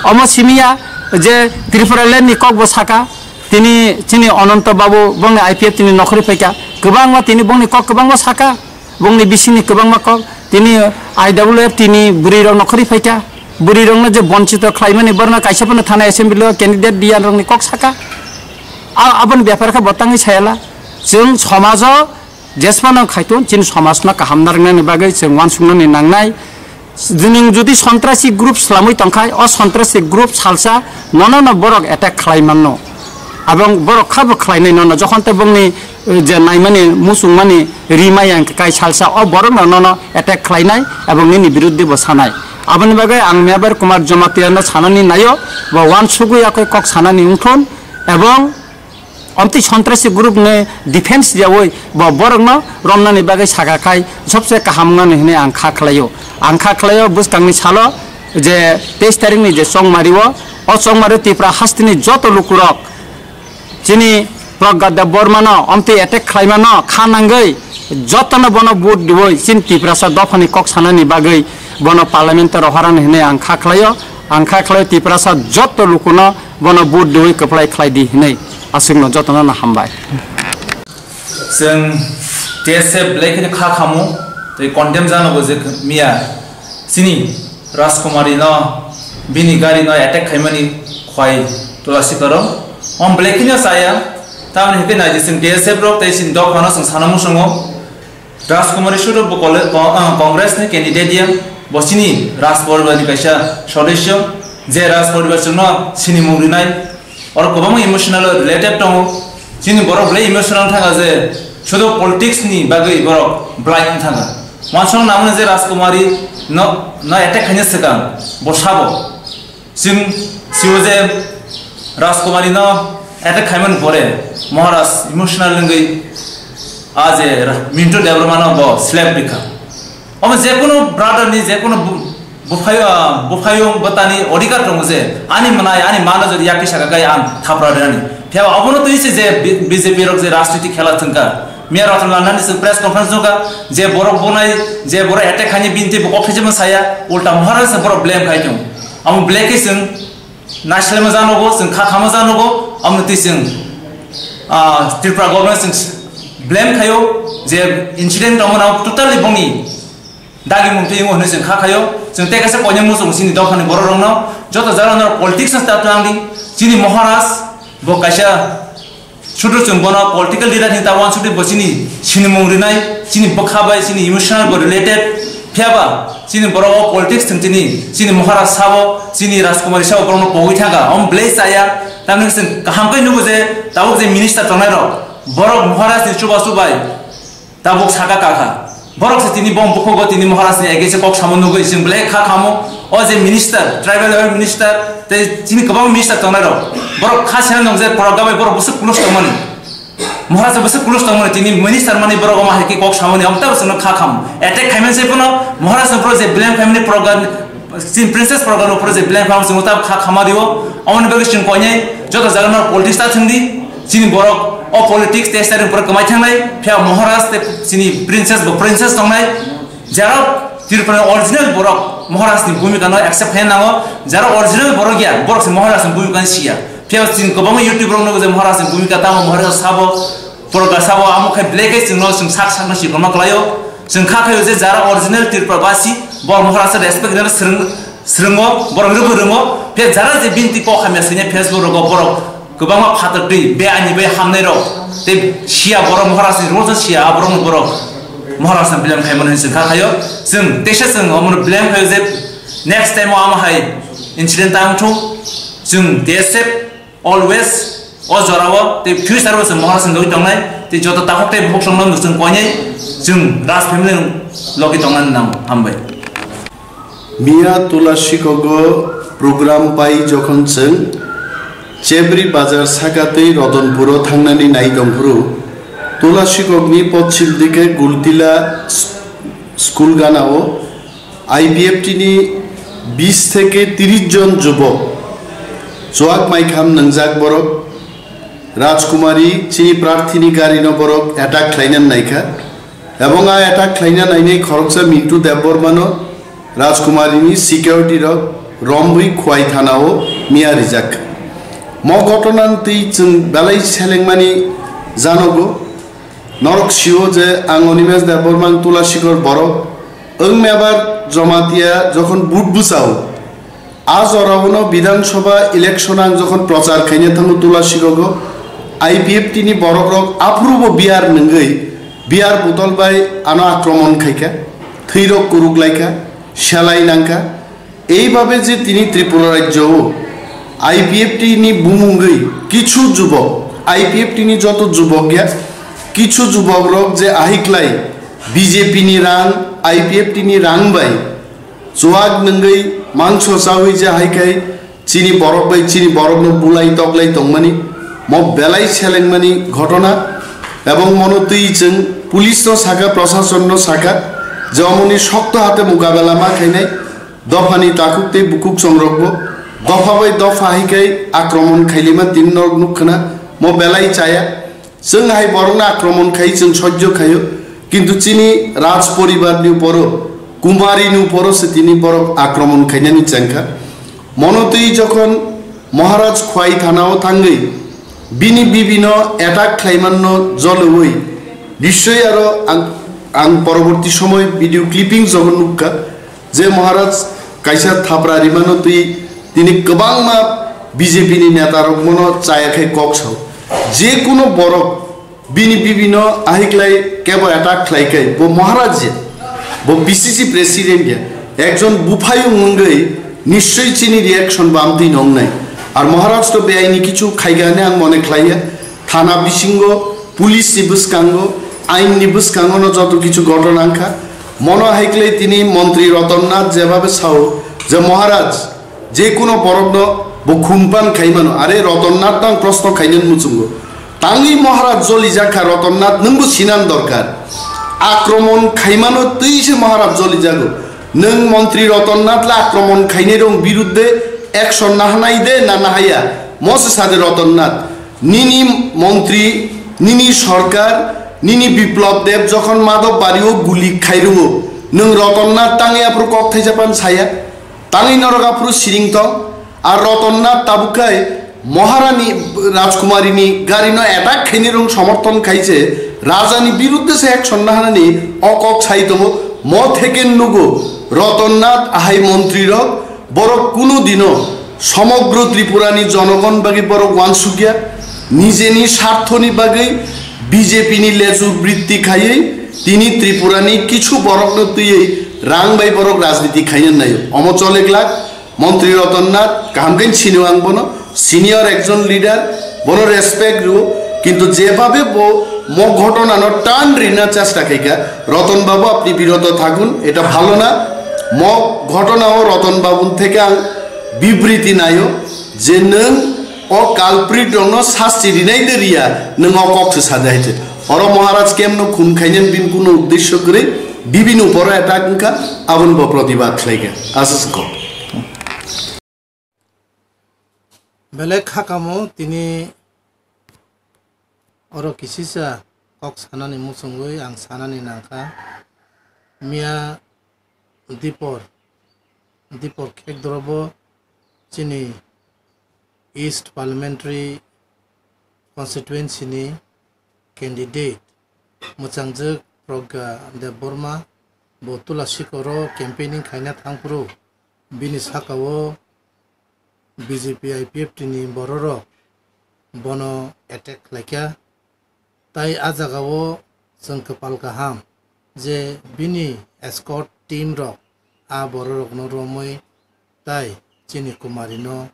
Omo simiya je Tripura land ni kok bo saka, tini chini Ananto Babu bongni I P F T ni nokhorwi phaikha, kwbangma tini bongni kok kwbangma saka. Bongni bisingni kwbangma kok, tini I W F T ni bwrwi rok nokhorwi phaikha, bwrwi rokno je bonchito khlaimani borno kaisa phano thana assembly o candidate diyan rokni kok saka. A-, aboni bepar khe bo tangwi sayala. Chwng somajo jesphano khaitun, chini somajno kaham narwknani bagwi chwng uansuknani nangnai. Nwng jodi sontrasi group swlamwi tongkhai, o sontrasi group salsa nono no borok attack khlai manno. Abong borok khabo khlainai nono, jokhon tei bongni, eh, je naimani, muchungmani, rimai ang kai salsa, o borok no nono attack khlainai, abong nini biruddhe bo sanai. Aboni bagwi ang Mebar Kumar Jamatia no sanani naio, bo uansugwi yakwi kok sanani wngthun, ebong Omtwi sontrasi group ni defense riyawi bo borokno romnani bagwi saka khai sobse kaham wngnani hwnwi ang kha khlaio. Ang kha khlaio bwskangni salo je teis tarikni je chongmari o, o chongmari Tripura hasteni joto lukurok chini Pragya Debbarmano omtwi attack khlaimano kha nangwi jotono bono vote diwi chini Tiprasa dophani kok sanani bagwi Bono parliament o rohorani hinwi ang kha khlaio, ang kha khlaio Tiprasa joto lukuno bono vote dui kwplai khlai di hinwi aswkno jotono no hambai. Chwng T S F belai kheno kha khamo, tei condemn jano bo je miya chini Rajkumari no bini gari no attack khaimani khwai Tulasikaro. Om belai kheno chaya, tamni hwnkhe nai je chwng T S F rok tei chini dophano chwng sana muchungo. Rajkumari sudu bo kole-, ko-, ah, Congress ni candidate ya, bo chini Raj Poribar ni kaisa sodosyo, je Raj Poribar chwngno sinimung rinai, oro kwbangma emotional related tongo. Chini borok belai emotional thanga je sudu politics ni bagwi borok belai wng thanga. Wansong namani je Rajkumari no, no attack khaina swkang, bo sabo. Chwng sio je Rajkumari no attack khaimani pore Maharaj emotional wngwi a je Ra-, Mintu Debbarma no bo slap rikha. Omo jekunu brother ni jekunu bu-, buphayo-, buphayung bwtani odhikar tongo je ani mwnai ani mano jodi yakti saka kai ang thapra rinani. Phiya obono twi se je B-, B J P rok je rajniti khela thwngkha. Miya Ratan Lal nani se press conference nukha je borok bunai je borok attack khaini binti bo kok thaichima saya ulta Maharaj se borok blame khai tongo. Amo belai khe chwng naislema janogo, chwng kha khama janogo, amoni twi chwng, ah, Tripura government chwng blame khaio je incident tongmani totally boni dagimung twi wngo hinwi chwng kha khaio. Chwng tei kaisa koinai muchung chini dophani borok rokno joto jaga no politics no ta twlang di. Chini Maharaj bo kaisa Sudu chwng bono political leader hinwi ta uansukdi, bo chini sinimung rinai, chini bwkha bai chini emotional bo related. Phiya ba chini borok o politics thwng chini, chini Maharaj sabo, chini Rajkumari sabo borokno pogwi thangkha. Omo belai chaya, tamni chwng kaham khe nugo je tabuk je minister tongnai rok, borok Maharaj ni chubachu bai tabuk saka kakha. Borok se tini bom bukhugo tini Maharaj ni against kok samo nugwi chwng belai kha khamo. O je minister, tribal welfare minister, tei chini kwbang minister tongnai rok. Borok kha sena nung je program bai borok bwswk plus tongmani. Maharaj bwswk plus tongmani tini minister mani borok omo hai khe kok samani omo tabo chwngno kha khamo. Attack khaimani se phano Maharaj no borok je blame khaimani program, chini princess program no borok je blame khaimani chwngno tabo kha khama dio. Omoni bagwi chwng koinai joto jaga no politics ta thwngdi. Chini borok o politics tei stadium pore kwmai thangnai, phiya Maharaj tei chini princess bo princess tongnai, jarok Tripura ni original borok Maharaj ni bhumika no accept khaina nango, jarok original borok ya, borok se Maharaj ni bhumika no siya. Phiya chini kwbangma YouTube rok nugo je Maharaj ni bhumika tamo, Maharaj sabo, poroga sabo, amo khai belai khe chwngno chwng sak sakno sikomma kwlaio. Chwng kha khaio je jara original Tripura basi, bo Maharaj respect rwna swrwng-, swrwngo, borok rwbo rwngo. Phiya jara je binti kok hamya swina Facebook rogo borok kwbangma phatar twi be ani bai hamnai rok. Tei siya borok Maharaj ni rules siya, a borok ni borok Maharaj ni blame khaimani hinwi chwng kha khaio. Chwng teisa chwng omono blame khaio je next time o amo hai incident ta wngthung. Chwng T S F always o jorao tei future o chwng Maharaj ni logi tongnai, tei joto takhuk tei bukhuk songno chwng koinai chwng Raj family ni logi tongnani nango. Hambai. Miya Tulashikogo program pai jokhon chwng Chebri bazar saka tei Rodonpuro thangnani nai tongphuru, Tulashikogni pochim dike Gultila s-, school ganao I P F T ni bis theke tirish jon jubok, chuak maikham nwngjak borok, Rajkumari chini prarthini garino borok attack khlaina naikha, ebong a attack khlaina nainai khoroksa Mintu Debbarmano Rajkumarini security rok romwi Khwai thanao miya rijak. Mo ghotona twi chwng belai selengmani janogo. Norok sio je ang Animesh Debbarma ang Tulashikor borok, wng mebar Jamatia jokhon vote bwsao, a jorao no Bidhan Sabha election ang jokhon prochar khaina thango Tulashikogo, I P F T ni borok rok aphurubo biar nwngwi, biar botol bai ano akromon khaikha, thwi rok kuruk laikha, selai nangkha. Eibabe je tini Tripura rajyo o I P F T ni bumungwi kichu jubok, I P F T ni joto jubok ya, kichu jubok rok je ahiklai B J P ni rang, I P F T ni rang bai chuak nwngwi mangso chawi je haikhai chini borok bai chini borok no bulai toklai tongmani mo belai selengmani ghotona, ebong mono twi chwng police no saka, prosason no saka je omoni sokto hate mukabela ma khainai. Dophani takhuk tei bukhuk songrokbo dopha bai dopha hai khe akromon khailima tini norok nuk khna mo belai chaya. Chwng hai borokno akromon khai chwng sojjo khaio, kintu chini Raj poribarni uporo Kumari ni uporo se tini borok akromon khainani chengkha. Mono twi jokhon Maharaj Khwai thana o thangwi bini bibi no attack khlaiman no jolwi, nischoi aro ang, ang poroborti somoy video clipping jokhon nukha je Maharaj kaisa thapra rimano twi tini kwbangma B J P ni neta rok mono chaya khai kok sao. Je kuno borok bini bibi no ahiklai kebo attack khlai khai, bo Maharaj ya, bo B C C president ya, ekjon buphayung wngwi nischoi chini reaction bo amtwi no wngnai. Ar Maharaj to beaini kichu khaiga hwnwi ang mone khlaiya. Thana bisingo, police ni bwskango, ain ni bwskango no joto kichu ghotona wngkha. Mono ahiklai tini montri Roton Nath jebabe sao je Maharaj, je kuno borokno bo khumpan khaimano, are Roton Nath tang proshno khainani muchungo. Tangwi Maharaj jolijakha Roton Nath, nwngbo sinan dorkar. Akromon khaimano twi se Maharaj jolijago. Nwng montri Roton Nath le akromon khainai rong birudde action nahanai de na nahaya? Mo se sade Roton Nath. Nini montri, nini sorkar, nini Biplab Deb jokhon Madhab Bari o guli khairuo, nwng Roton Nath tangwi aphuru kok thaisa pan saya? Tangwi norok aphuru siring tong. Ar Roton Nath tabuk khai Maharani Rajkumari ni gari no attack khaini rong somorthon khai se Raja ni birudde se action nahanani o kok sai tongo. Mo theke nugo Roton Nath ahai montri rok, borok kunu dino somogro Tripura ni jonogon bagwi borok wansukya, nijeni sarthoni bagwi B J P ni leju britti khaiwi tini Tripura ni kichu borokno twiwi rang bai borok rajniti khaina naio. Omo chole glak. Montri Roton Nath kaham khe sino ang bono, senior ekjon leader, bono respect rwo, kintu jebabe bo mo ghotona no turn rina chesta khaikha, Roton Babu apni biroto thakun, eta bhalo na. Mo ghotona o Roton Babu theke ang bibriti naio je nwng o culprit rokno sasti rinai de riya, nwng o kok se saja hai se. Oro Maharaj kemno khum khainani bini kuno uddesho kwrwi, bibini uporo attack wngkha, aboni bo protibad khlaikha. Aswk se kok. Belai khakamo tini oro kisisa kok sanani muchungwi ang sanani nangkha. Miya Dipor, Dipor Khekdrobo chini East Parliamentary Constituency ni candidate mwchangjwk Pragya Debbarma bo Tulasikoro campaigning khaina thangphuru bini sakao B J P I P F T ni bororok bono attack khlaikha. Tai a jagao chwng kwpal kaham je bini escort team rok a bororokno romwi tai chini Kumari no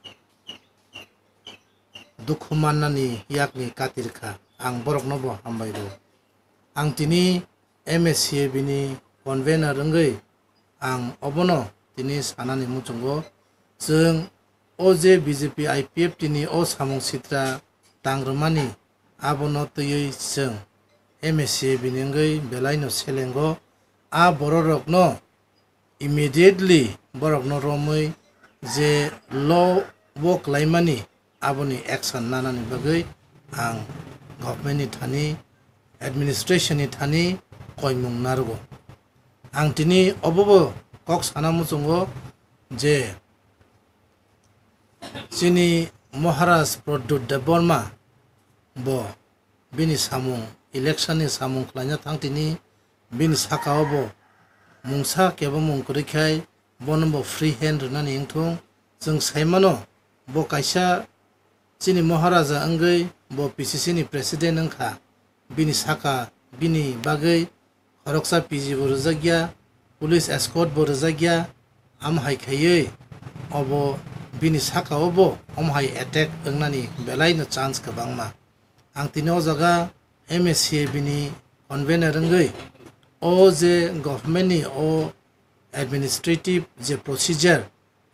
dukhu mannani yakni katirkha. Ang borokno bo hambai rwo. Ang tini M S C A bini convener wngwi ang obono tini sanani muchungo, chwng o je B J P I P F T ni o samung sitra tang rwmani, abono twiwi chwng M S C A bini wngwi belaino selengo. A bororokno immediately borokno romwi je law o klaimani, aboni action nanani bagwi ang government ni thani, administration ni thani koimung narwgo. Ang tini obobo kok sana muchungo je chini Maharaj Pradyut Debbarma bo bini samung, election ni samung khlaina thang tini bini sakao bo mungsa kebo mung kwrwi khai bono bo free hand rwnani wngthung. Chwng sai mano, bo kaisa chini Maharaja wngwi bo P C C ni president wngkha. Bini saka, bini bagwi khoroksa P G bo rwjakya, police escort bo rwjakya, amo hai khaiwi obo bini sakao bo omo hai attack wngnani belaino chance kwbangma. Ang tini o jaga M S C A bini convener wngwi o je government ni o administrative je procedure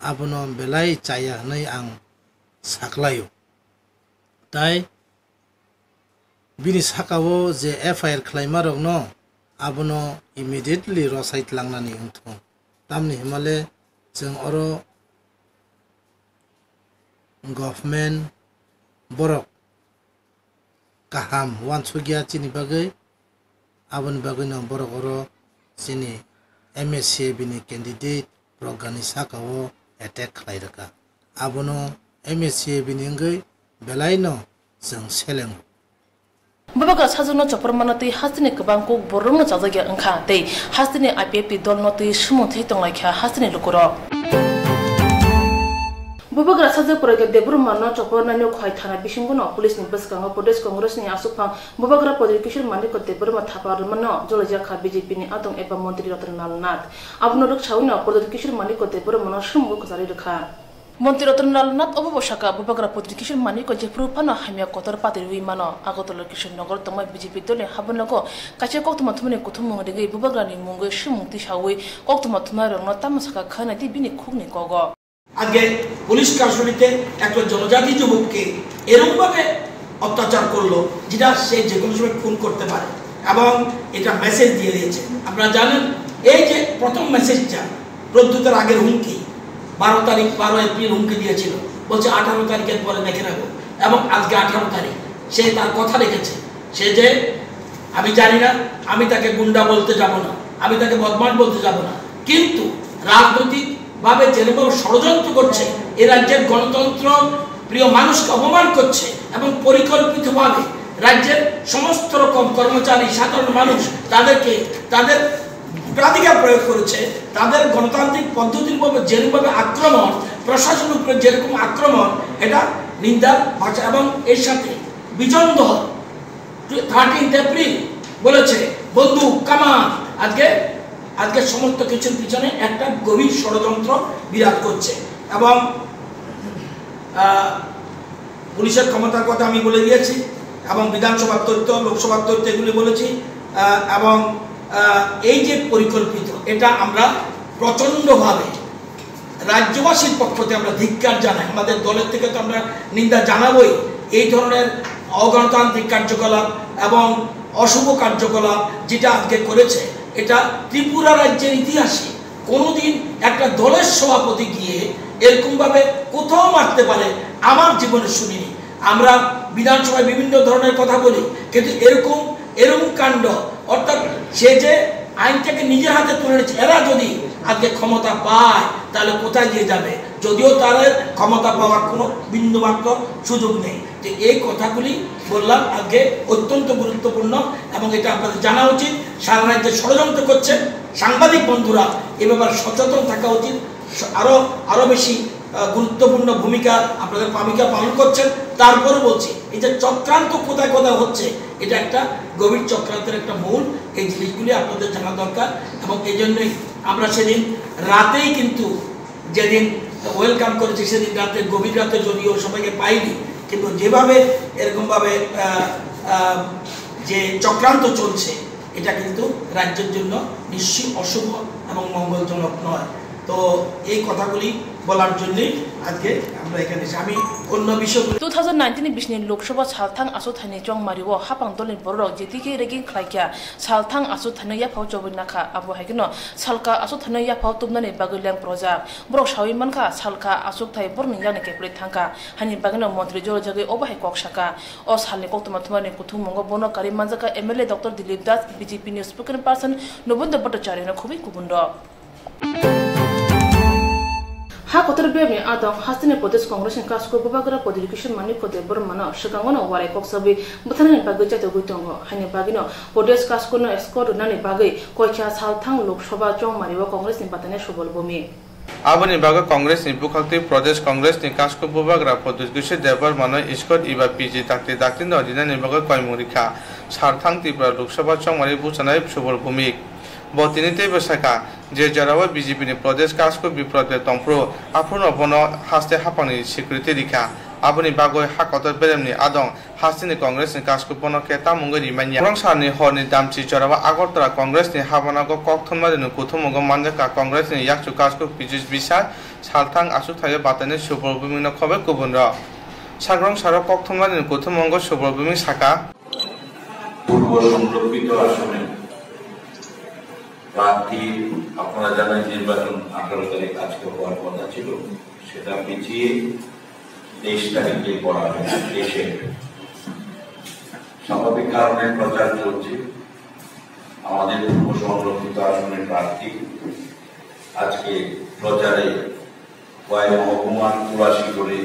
abono belai chaya hwnwi ang saklaio. Tai bini sakao je F I R khlaimarokno abono immediately rwsai tlangnani wngthung. Tamni hwnmale chwng oro government borok kaham uansukya chini bagwi, aboni bagwino borok oro chini M S C A B ni candidate Pragani saka o attack khlai rwkha. Abono M S C A B ni wngwi belaino chwng selengo. Bubagra sajwkno chopor manna twi hasteni kwbang kuk borokno chajakya wngkha tei hasteni I P F T dolno twi swmwng thwi tonglaikha hasteni lukurok. Bubagra sajwk Pragya Debbarmano chopornani Khowai thana bisingono police ni bwskango Pradesh Congress ni aswkphang Bubagra Pradyut Kishore Manikya Debbarma thapa rwmano jolaijak kha B J P ni adong eba montri Ratan Lal Nath. Abono rwksawino Pradyut Kishore Manikya Debbarmano swmwng kwcharwi rwkha. Montri Ratan Lal Nath obobo sakha, Bubagra Pradyut Kishore Manikya jephru phano hamya kotor patirwi mano. Agartala Kishore Nagar tongma B J P dolni habanogo kaisa koktwma thumani kuthumung rigwi Bubagrani mungwi swmwng tisawi koktwma thumnairokno tamo sakha khana di bini khukni kogo. আজকে পুলিশ কাস্টডিতে একটা জনজাতি যুবককে এরকমভাবে অত্যাচার করলো, যেটা সে যে কোনো সময় খুন করতে পারে, এবং এটা মেসেজ দিয়ে দিয়েছে। আপনারা জানেন, এই যে প্রথম মেসেজটা, প্রদ্যুতের আগের হুমকি, বারো তারিখ, বারো এপ্রিল হুমকি দিয়েছিল, বলছে আঠারো তারিখের পরে দেখে নেব, এবং আজকে আঠারো তারিখ, সে তার কথা রেখেছে। সে যে, আমি জানি না, আমি তাকে গুন্ডা বলতে যাব না, আমি তাকে বদমাশ বলতে যাব না, কিন্তু রাজনৈতিকভাবে যেরকম ষড়যন্ত্র করছে, এ রাজ্যের গণতন্ত্র প্রিয় মানুষকে অপমান করছে এবং পরিকল্পিতভাবে রাজ্যের সমস্ত রকম কর্মচারী, সাধারণ মানুষ, তাদেরকে তাদের ভোটাধিকার প্রয়োগ করেছে, তাদের গণতান্ত্রিক পদ্ধতির উপরে যেরকমভাবে আক্রমণ, প্রশাসনের উপরে যেরকম আক্রমণ, এটা নিন্দার ভাষা। এবং এর সাথে বিজন দল থার্টিন্থ এপ্রিল বলেছে, বন্দুক, কামান, আজকে, আজকে সমস্ত কিছুর পিছনে একটা গভীর ষড়যন্ত্র বিরাট করছে। এবং, আহ, পুলিশের ক্ষমতার কথা আমি বলে দিয়েছি, এবং বিধানসভার তথ্য, লোকসভার তথ্য এগুলি বলেছি, আহ, এবং, আহ, এই যে পরিকল্পিত, এটা আমরা প্রচণ্ডভাবে রাজ্যবাসীর পক্ষ থেকে আমরা ধিক্কার জানাই। আমাদের দলের থেকে তো আমরা নিন্দা জানাবই। এই ধরনের অগণতান্ত্রিক কার্যকলাপ এবং অশুভ কার্যকলাপ যেটা আজকে করেছে, এটা ত্রিপুরা রাজ্যের ইতিহাসে কোনোদিন একটা দলের সভাপতি গিয়ে এরকমভাবে কোথাও মারতে পারে, আমার জীবনে শুনিনি। আমরা বিধানসভায় বিভিন্ন ধরনের কথা বলি, কিন্তু এরকম, এরকম কাণ্ড, অর্থাৎ সে যে আইনটাকে নিজের হাতে তুলে নিচ্ছে, এরা যদি আজকে ক্ষমতা পায়, তাহলে কোথায় গিয়ে যাবে? যদিও তাদের ক্ষমতা পাওয়ার কোনো বিন্দুমাত্র সুযোগ নেই। তো এই কথাগুলি বললাম আজকে, অত্যন্ত গুরুত্বপূর্ণ, এবং এটা আপনাদের জানা উচিত। সারা রাজ্যে ষড়যন্ত্র করছে, সাংবাদিক বন্ধুরা এ ব্যাপারে সচেতন থাকা উচিত। স-, আরো, আরো বেশি, আহ, গুরুত্বপূর্ণ ভূমিকা আপনাদের, ভূমিকা পালন করছেন। তারপরে বলছি, এই যে চক্রান্ত কোথায় কোথায় হচ্ছে, এটা একটা গভীর চক্রান্তের একটা মূল। এই জিনিসগুলি আপনাদের জানা দরকার, এবং এই জন্যই আমরা সেদিন রাতেই কিন্তু, যেদিন ওয়েলকাম করেছি, সেদিন রাতে, গভীর রাতে যদিও সবাইকে পাইনি, কিন্তু যেভাবে এরকমভাবে, আহ, আহ, যে চক্রান্ত চলছে, এটা কিন্তু রাজ্যের জন্য নিশ্চয়ই অশুভ এবং মঙ্গলজনক নয়। তো এই কথাগুলি বলার জন্যই আজকে আমরা এখানে এসে, আমি অন্য বিষয়গুলো Two thousand nineteen ni bisini Lok Sabha salthang aswk thaini chongmari o hapang dolni bororok J T K ragging khlaikha, salthang aswk thaino yaphao chobwi nakha, abo hai kheno salka aswk thaino yaphao tubnani bagwi leng projak. Borok sawi mankha, salka aswk thai borokni yakni kephilwi thangkha, haini bagwino montri jolojagwi obo hai kok sakha. O salni koktwma thumani kuthummungo bono karwi manjakha M L A Doctor Dilip Das, B J P ni spokesperson Nobendra Bhattacharya no khobwi kubun rok. Ha kotor bebni adong hasteni Pradesh Congress ni kasko Bubagra Pradyut Kishore Manikya Debbarma no swkango no warai kok sabwi bwtharnani bagwi chaitogwi tongo. Haini bagwino Pradesh kasko no escort rwnani bagwi koikha salthang Lok Sabha chongmari o Congress ni batani Subal Bhumik. Aboni bagwi Congress ni bwkhaktwi Pradesh Congress ni kasko Bubagra Pradyut Kishore Debbarma no escort eba P G dakti dakti no rinani bagwi koimung rikha. Salthang Tripura Lok Sabha chongmari buchanai Subal Bhumik. Bo tini teibo sakha, je jorao B J P ni Pradesh kasko biprot bai tongphuru, aphuru no bono haste haphangni security rikha. Aboni bagwi ha kotor beremni adong hasteni Congress ni kasko bono khe tamungwi rimanya. Kwrwng salni horni damchi jorao Agartala Congress ni habanago kok thumnarino kuthumungo manjakha Congress ni yakchu kasko Piyush Biswas, salthang aswk thaio batani Subal Bhumik no khobwi kubun rok. Sakrwng saro kok thumnarino kuthumungo Subal Bhumik sakha. পূর্ব সংরক্ষিত আসনে প্রার্থী, আপনারা জানেন, নির্বাচন আঠারো তারিখ আজকে হওয়ার কথা ছিল, সেটা পিছিয়ে তেইশ তারিখে করা হয়েছে। দেশে স্বাভাবিক কারণে প্রচার চলছে। আমাদের পূর্ব সংরক্ষিত আসনের প্রার্থী আজকে প্রচারে কয় মহকুমার চুরাশি করে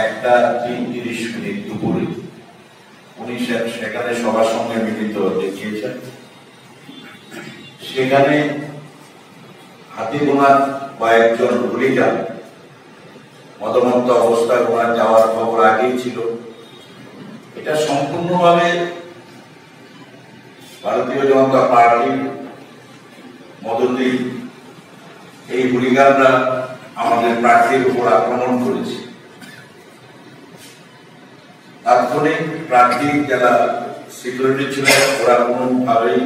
একটা তিনত্রিশ মিনিট দুপুরে উনি সে-, সেখানে সবার সঙ্গে মিলিত হতে গিয়েছেন। সেখানে হাতে গোনা কয়েকজন হুলিগান মদমত্ত অবস্থায় ওনার যাওয়ার খবর আগেই ছিল। এটা সম্পূর্ণভাবে ভারতীয় জনতা পার্টির মদতেই এই হুলিগানরা আমাদের প্রার্থীর উপর আক্রমণ করেছে। তাৎক্ষণিক প্রার্থী যারা সিকিউরিটি ছিল, ওরা কোনোভাবেই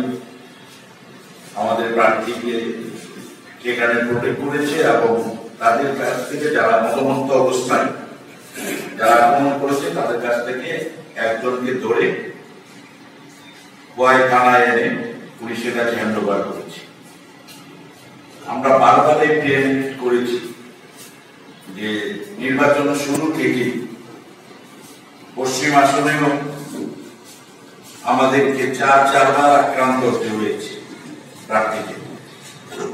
আমাদের প্রার্থীকে সেখানে প্রোটেক্ট করেছে এবং তাদের কাছ থেকে, যারা মদমত্ত অবস্থায় যারা আক্রমণ করেছে, তাদের কাছ থেকে একজনকে ধরে খোয়াই থানায় এনে পুলিশের কাছে হ্যান্ড ওভার করেছে। আমরা বারবার এই ক্লেম করেছি যে নির্বাচন শুরু থেকে পশ্চিম আসনেও আমাদেরকে চার চারবার আক্রান্ত হতে হয়েছে প্রার্থীকে।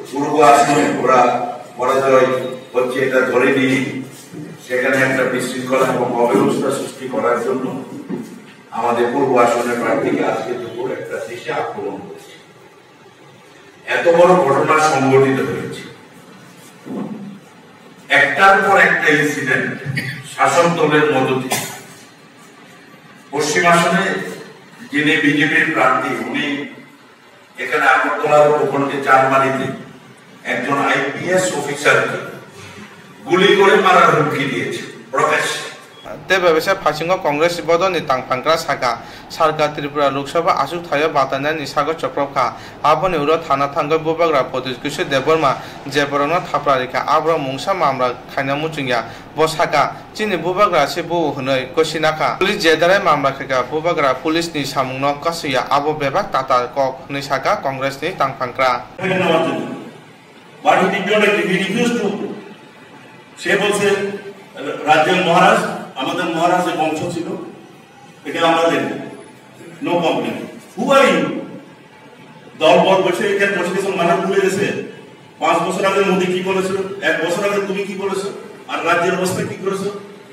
পূর্ব আসনে ওরা পরাজয় হচ্ছে, এটা ধরে নিয়ে সেখানে একটা বিশৃঙ্খলা এবং অব্যবস্থা সৃষ্টি করার জন্য আমাদের পূর্ব আসনের প্রার্থীকে আজকে দুপুর একটা ত্রিশে আক্রমণ করেছে। এত বড় ঘটনা সংঘটিত হয়েছে, একটার পর একটা ইনসিডেন্ট শাসক দলের মদতে। পশ্চিম আসনে যিনি বিজেপির প্রার্থী, উনি এখানে আগরতলার ভূখণ্ডে চানমারিতে একজন আইপিএস অফিসারকে গুলি করে মারার হুমকি দিয়েছে প্রকাশ্যে। Tei bai bai se phasingo Congress bodolni tangphankra saka, Sarkar Tripura Lok Sabha achukthai-o batainani sago chopropkha. Aboni ulo thana thangwi Bubagra Pradyut Kishore Debbarma je borokno thapra rikha, aborok mungsa mamra khaina muchungya. Bo saka, "Chini Bubagra se bo," hwnwi kwsina kha. Police je darai mamra khaikha, Bubagra police ni samungno kasui ya, abo bebak tatal kok, hwnwi saka Congress ni tangphankra. But he did not agree, he refused to. সে বলছে, "রাজ্যের মহারাজ, আমাদের মহারাজের বংশ ছিল, এটা আমরা দেখব, no complaint." Who are you? দল বল বসে এখানে বসে গেছে, মানুষ ভুলে গেছে। পাঁচ বছর আগে মোদি কি বলেছিল, এক বছর আগে তুমি কি বলেছো, আর রাজ্যের অবস্থা কি করেছো?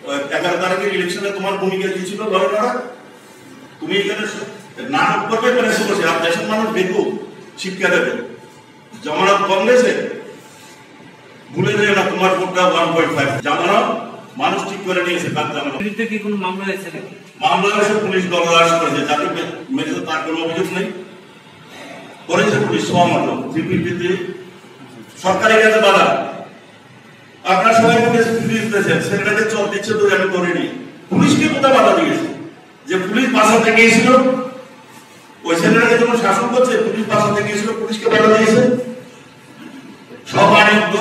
ওই এগারো তারিখের ইলেকশনে তোমার ভূমিকা কি ছিল, বলো না? তুমি এখানে নাটক করবে, মানে শুরু করছে। আর দেশের মানুষ বেকুব, শিক্ষা দেবে। জমানত কংগ্রেসে ভুলে যেও না, তোমার ভোটটা ওয়ান পয়েন্ট ফাইভ। জমানত মানুষ ঠিক করে নিয়েছে, কার জমানত। বিরুদ্ধে কি কোনো মামলা হয়েছে নাকি? মামলা হয়েছে, পুলিশ দলদাস করেছে, যাতে মে-, মেরেছে, তার কোনো অভিযোগ নেই। করেছে পুলিশ সহমত, থ্রি ফিফটিতে সরকারের কাছে বাধা। আপনারা সবাই পুলিশ দিতেছেন, সেক্রেটারি চোর দিচ্ছে, ধরে আমি করিনি। পুলিশকে কোথায় বাধা দিয়েছে? যে পুলিশ বাঁচাতে গিয়েছিল, ওই সেনারা যখন শাসন করছে, পুলিশ বাঁচাতে গিয়েছিল, পুলিশকে বাধা দিয়েছে। সব আইনজ্ঞ,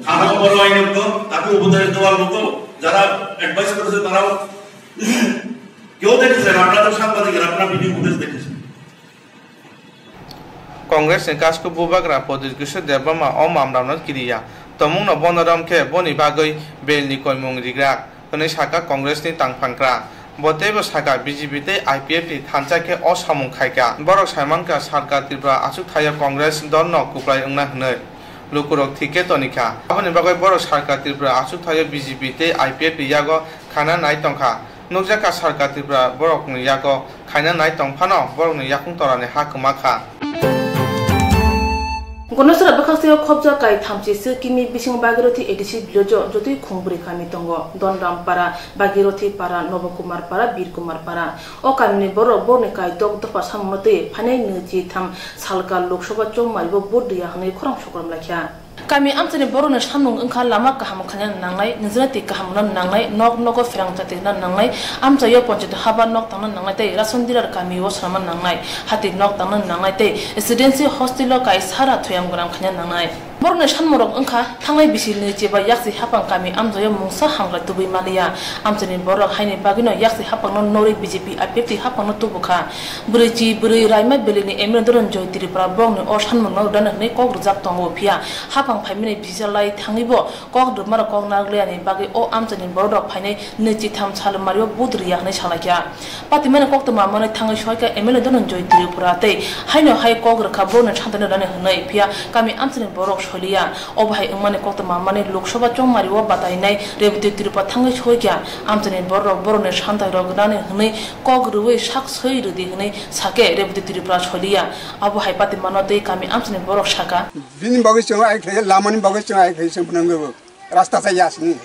থানা বড় আইনজ্ঞ, তাকে উপদেশ দেওয়ার মতো যারা অ্যাডভাইস করেছে, তারাও কেউ দেখেছেন? আপনারা তো সাংবাদিকের, আপনারা ভিডিও ফুটেজ দেখেছেন। Congress ni kasku Bubagra Pradyut Kishore Debbarma o mamrano kiriya tongmungno bono rom khe boni bagwi belni koimung rigrak, hwnwi saka Congress ni tangphankra. Bo teibo saka, B J P tei I P F ni thansa khe o samung khaikha. Borok saimankha Sarkar Tripura achukthai-o Congress dolno kwplai wngna hwnwi. Lukurok thik khe tonikha. Aboni bagwi borok Sarkar Tripura achukthai-o B J P tei I P F ni yago khaina nai tongkha. Nukjakha Sarkar Tripura borokni yago khaina nai tong phano borokni yakung torani ha kwma kha. Gonosora bwkhaksteo khobjak kai thamchi swi kimi bising Bhagirathi A D C village-o jotoi khungbwrwi kami tongo. Donram para, Bhagirathi para, Nobo Kumar para, Bir Kumar para. O kamini borok borokni kai dok dopha samungno twi phainai nwi chi tham salka Lok Sabha chongmaribo vote rwya hwnwi khorang sokrom laikha. Kami amchaini borokni samung wngkha lama kaham khaina nangnai, nijora twi kaham rwna nangnai, nok nogo pherang chati rwna nangnai, amchaio ponchayat haba nok tangna nangnai tei ration dealer kamio swnamna nangnai, hati nok tangna nangnai tei residency hostelo kaisa ra thoyang gwnang khaina nangnai. Borokni sanmorok wngkha thangnai bisi nwi cheba yaksi haphang kami amchaio mungsa hamkrai tubui maliya. Amchaini borok haini bagwino yaksi haphangno norwi B J P I P F T haphangno tubukha. Bwrwi chi bwrwi Raima Valley ni M L A Dhananjoy Tripura bongni o sanmungno rwdani hwnwi kok rwjak tongo, phiya haphang phaimani bisi lai thangwibo kok rwmarok kok narwklayani bagwi o amchaini bororok phainai nwi chitham sal mario vote rwya hwnwi salaikha. Patimani koktwma manwi thangwi soikha M L A Dhananjoy Tripura tei haino hai kok rwkha borokni santaino rani hwnwi, phiya kami amchaini borok soiliya. Obo hai wngmani koktwma manwi Lok Sabha chongmario batainai Rebati Tripura thangwi soikha amchaini bororok borokni santairok rani hwnwi kok rwui sak swi rwdi hwnwi sakhe Rebati Tripura soiliya. Abo hai patimano tei kami amchaini borok sakha. Bini bagwi chwng ai khlai, lamani bagwi chwng ai khlai, chwng phwnangwi bo rasta chaya sini.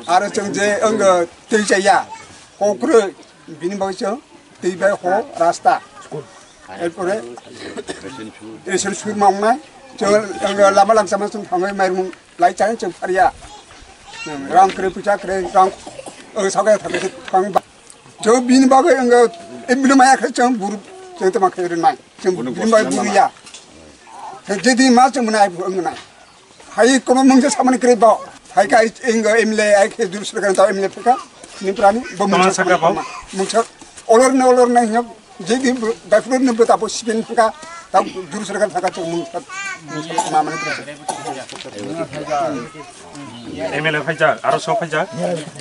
Aro chwng je wng twi chaya, kokrwi, bini bagwi chwng twi bai ho rasta. Erpore ration sur mangnai, chwng wng lama lamsama chwng thangwi mairung lai chani chwng pharya. Rang kwrwi, puisa kwrwi, rang, o, sakhe thangwi thang ba. Chwng bini bagwi wng, e, bini maya khe chwng buru, chwng tama khe rwnai. Chwng bini bagwi buru ya. Khe jedi ma chwng mwnai, wng nai. Hai kono mungsa samani kwrwi bo. Hai ka ingo M L A, hai khe dur sir kan ta M L A phika. Ni prani bo mungsa samani kwrwi bo. Mungsa olor ne olor ne hinyok. Jedi dapur ne bo tapo sipin phika. Ta dur sir kan phaka chwng mungsa. Mungsa samani kwrwi. M L A phaijak, aro sok phaijak.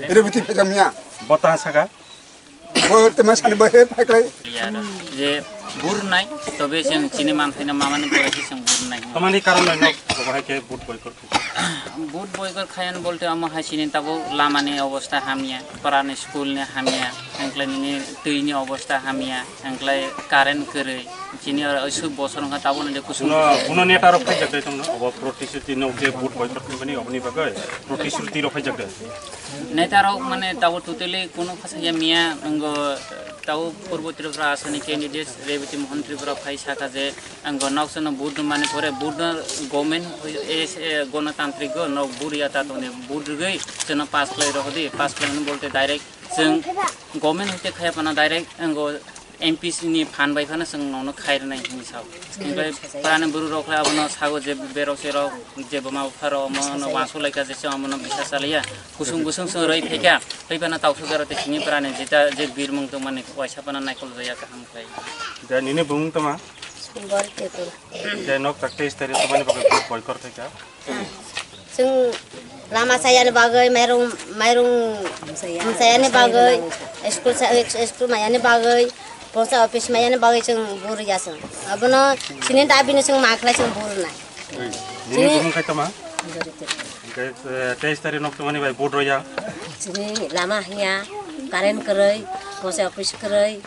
Rebati phaijak miya. Bota saka. Bo tama sani bo he phaklai. Ya, je bur nai, tobe chwng chini manthai na mamani borai se chwng bur nai. Tamani karon lai nok, bo hai ke vote boycott khai. Vote boycott khayan bolte amo hai chini tabo lamani obostha hamya, parani school ni hamya, hengklai nini twi ni obostha hamya, hengklai current kwrwi. Chini oro oisu bosor wngkha tabo nini kusung. Uno, uno neta rok phaijak dai tongno, obo protest no je vote boycott khaimani oboni bagwi protest rok phaijak dai. Netarok mane tabo totally kuno khasaya miya, wnggo tabo Purbo Tripura asani candidate Rebati Mohan Tripura phai saka je, wnggo nok sono vote mani pore vote no government, eh, eh, gonotantrik go nok vote ya ta tongni vote rwgwi sono pass khlai rw hodi, pass khlai mani bolte direct chwng government hoite khaya phano direct wnggo M P ni phan bai phano chwng nono khai rwnai hinwi sao. Hwnkhe parani bwrwi rok khe abono sago je berok serok je buma bupha rok omono wansuk laikha je chwng omono bisa chaliya. Kusung kusung chwng rwi phaikha. Phai phano tausuk jora tei sini parani jeta je birmung tongmani waisa phano naikol jaya kaham khlai. Je nini bumung tongma? Bor Ketul. Je nok tak teis tarik tongmani bagwi boycott khaikha. Chwng lama chayani bagwi, mairung, mairung mchayani bagwi, school cha-, school mayani bagwi, post office mayani bagwi chwng bur ya chwng. Abono chini dabi no chwng ma khlai chwng bur nai. Nini bumung khai toma? Hingke, eh, teis tarik nok tongmani bai vote roya. Chini lama hiya, current kwrwi, post office kwrwi.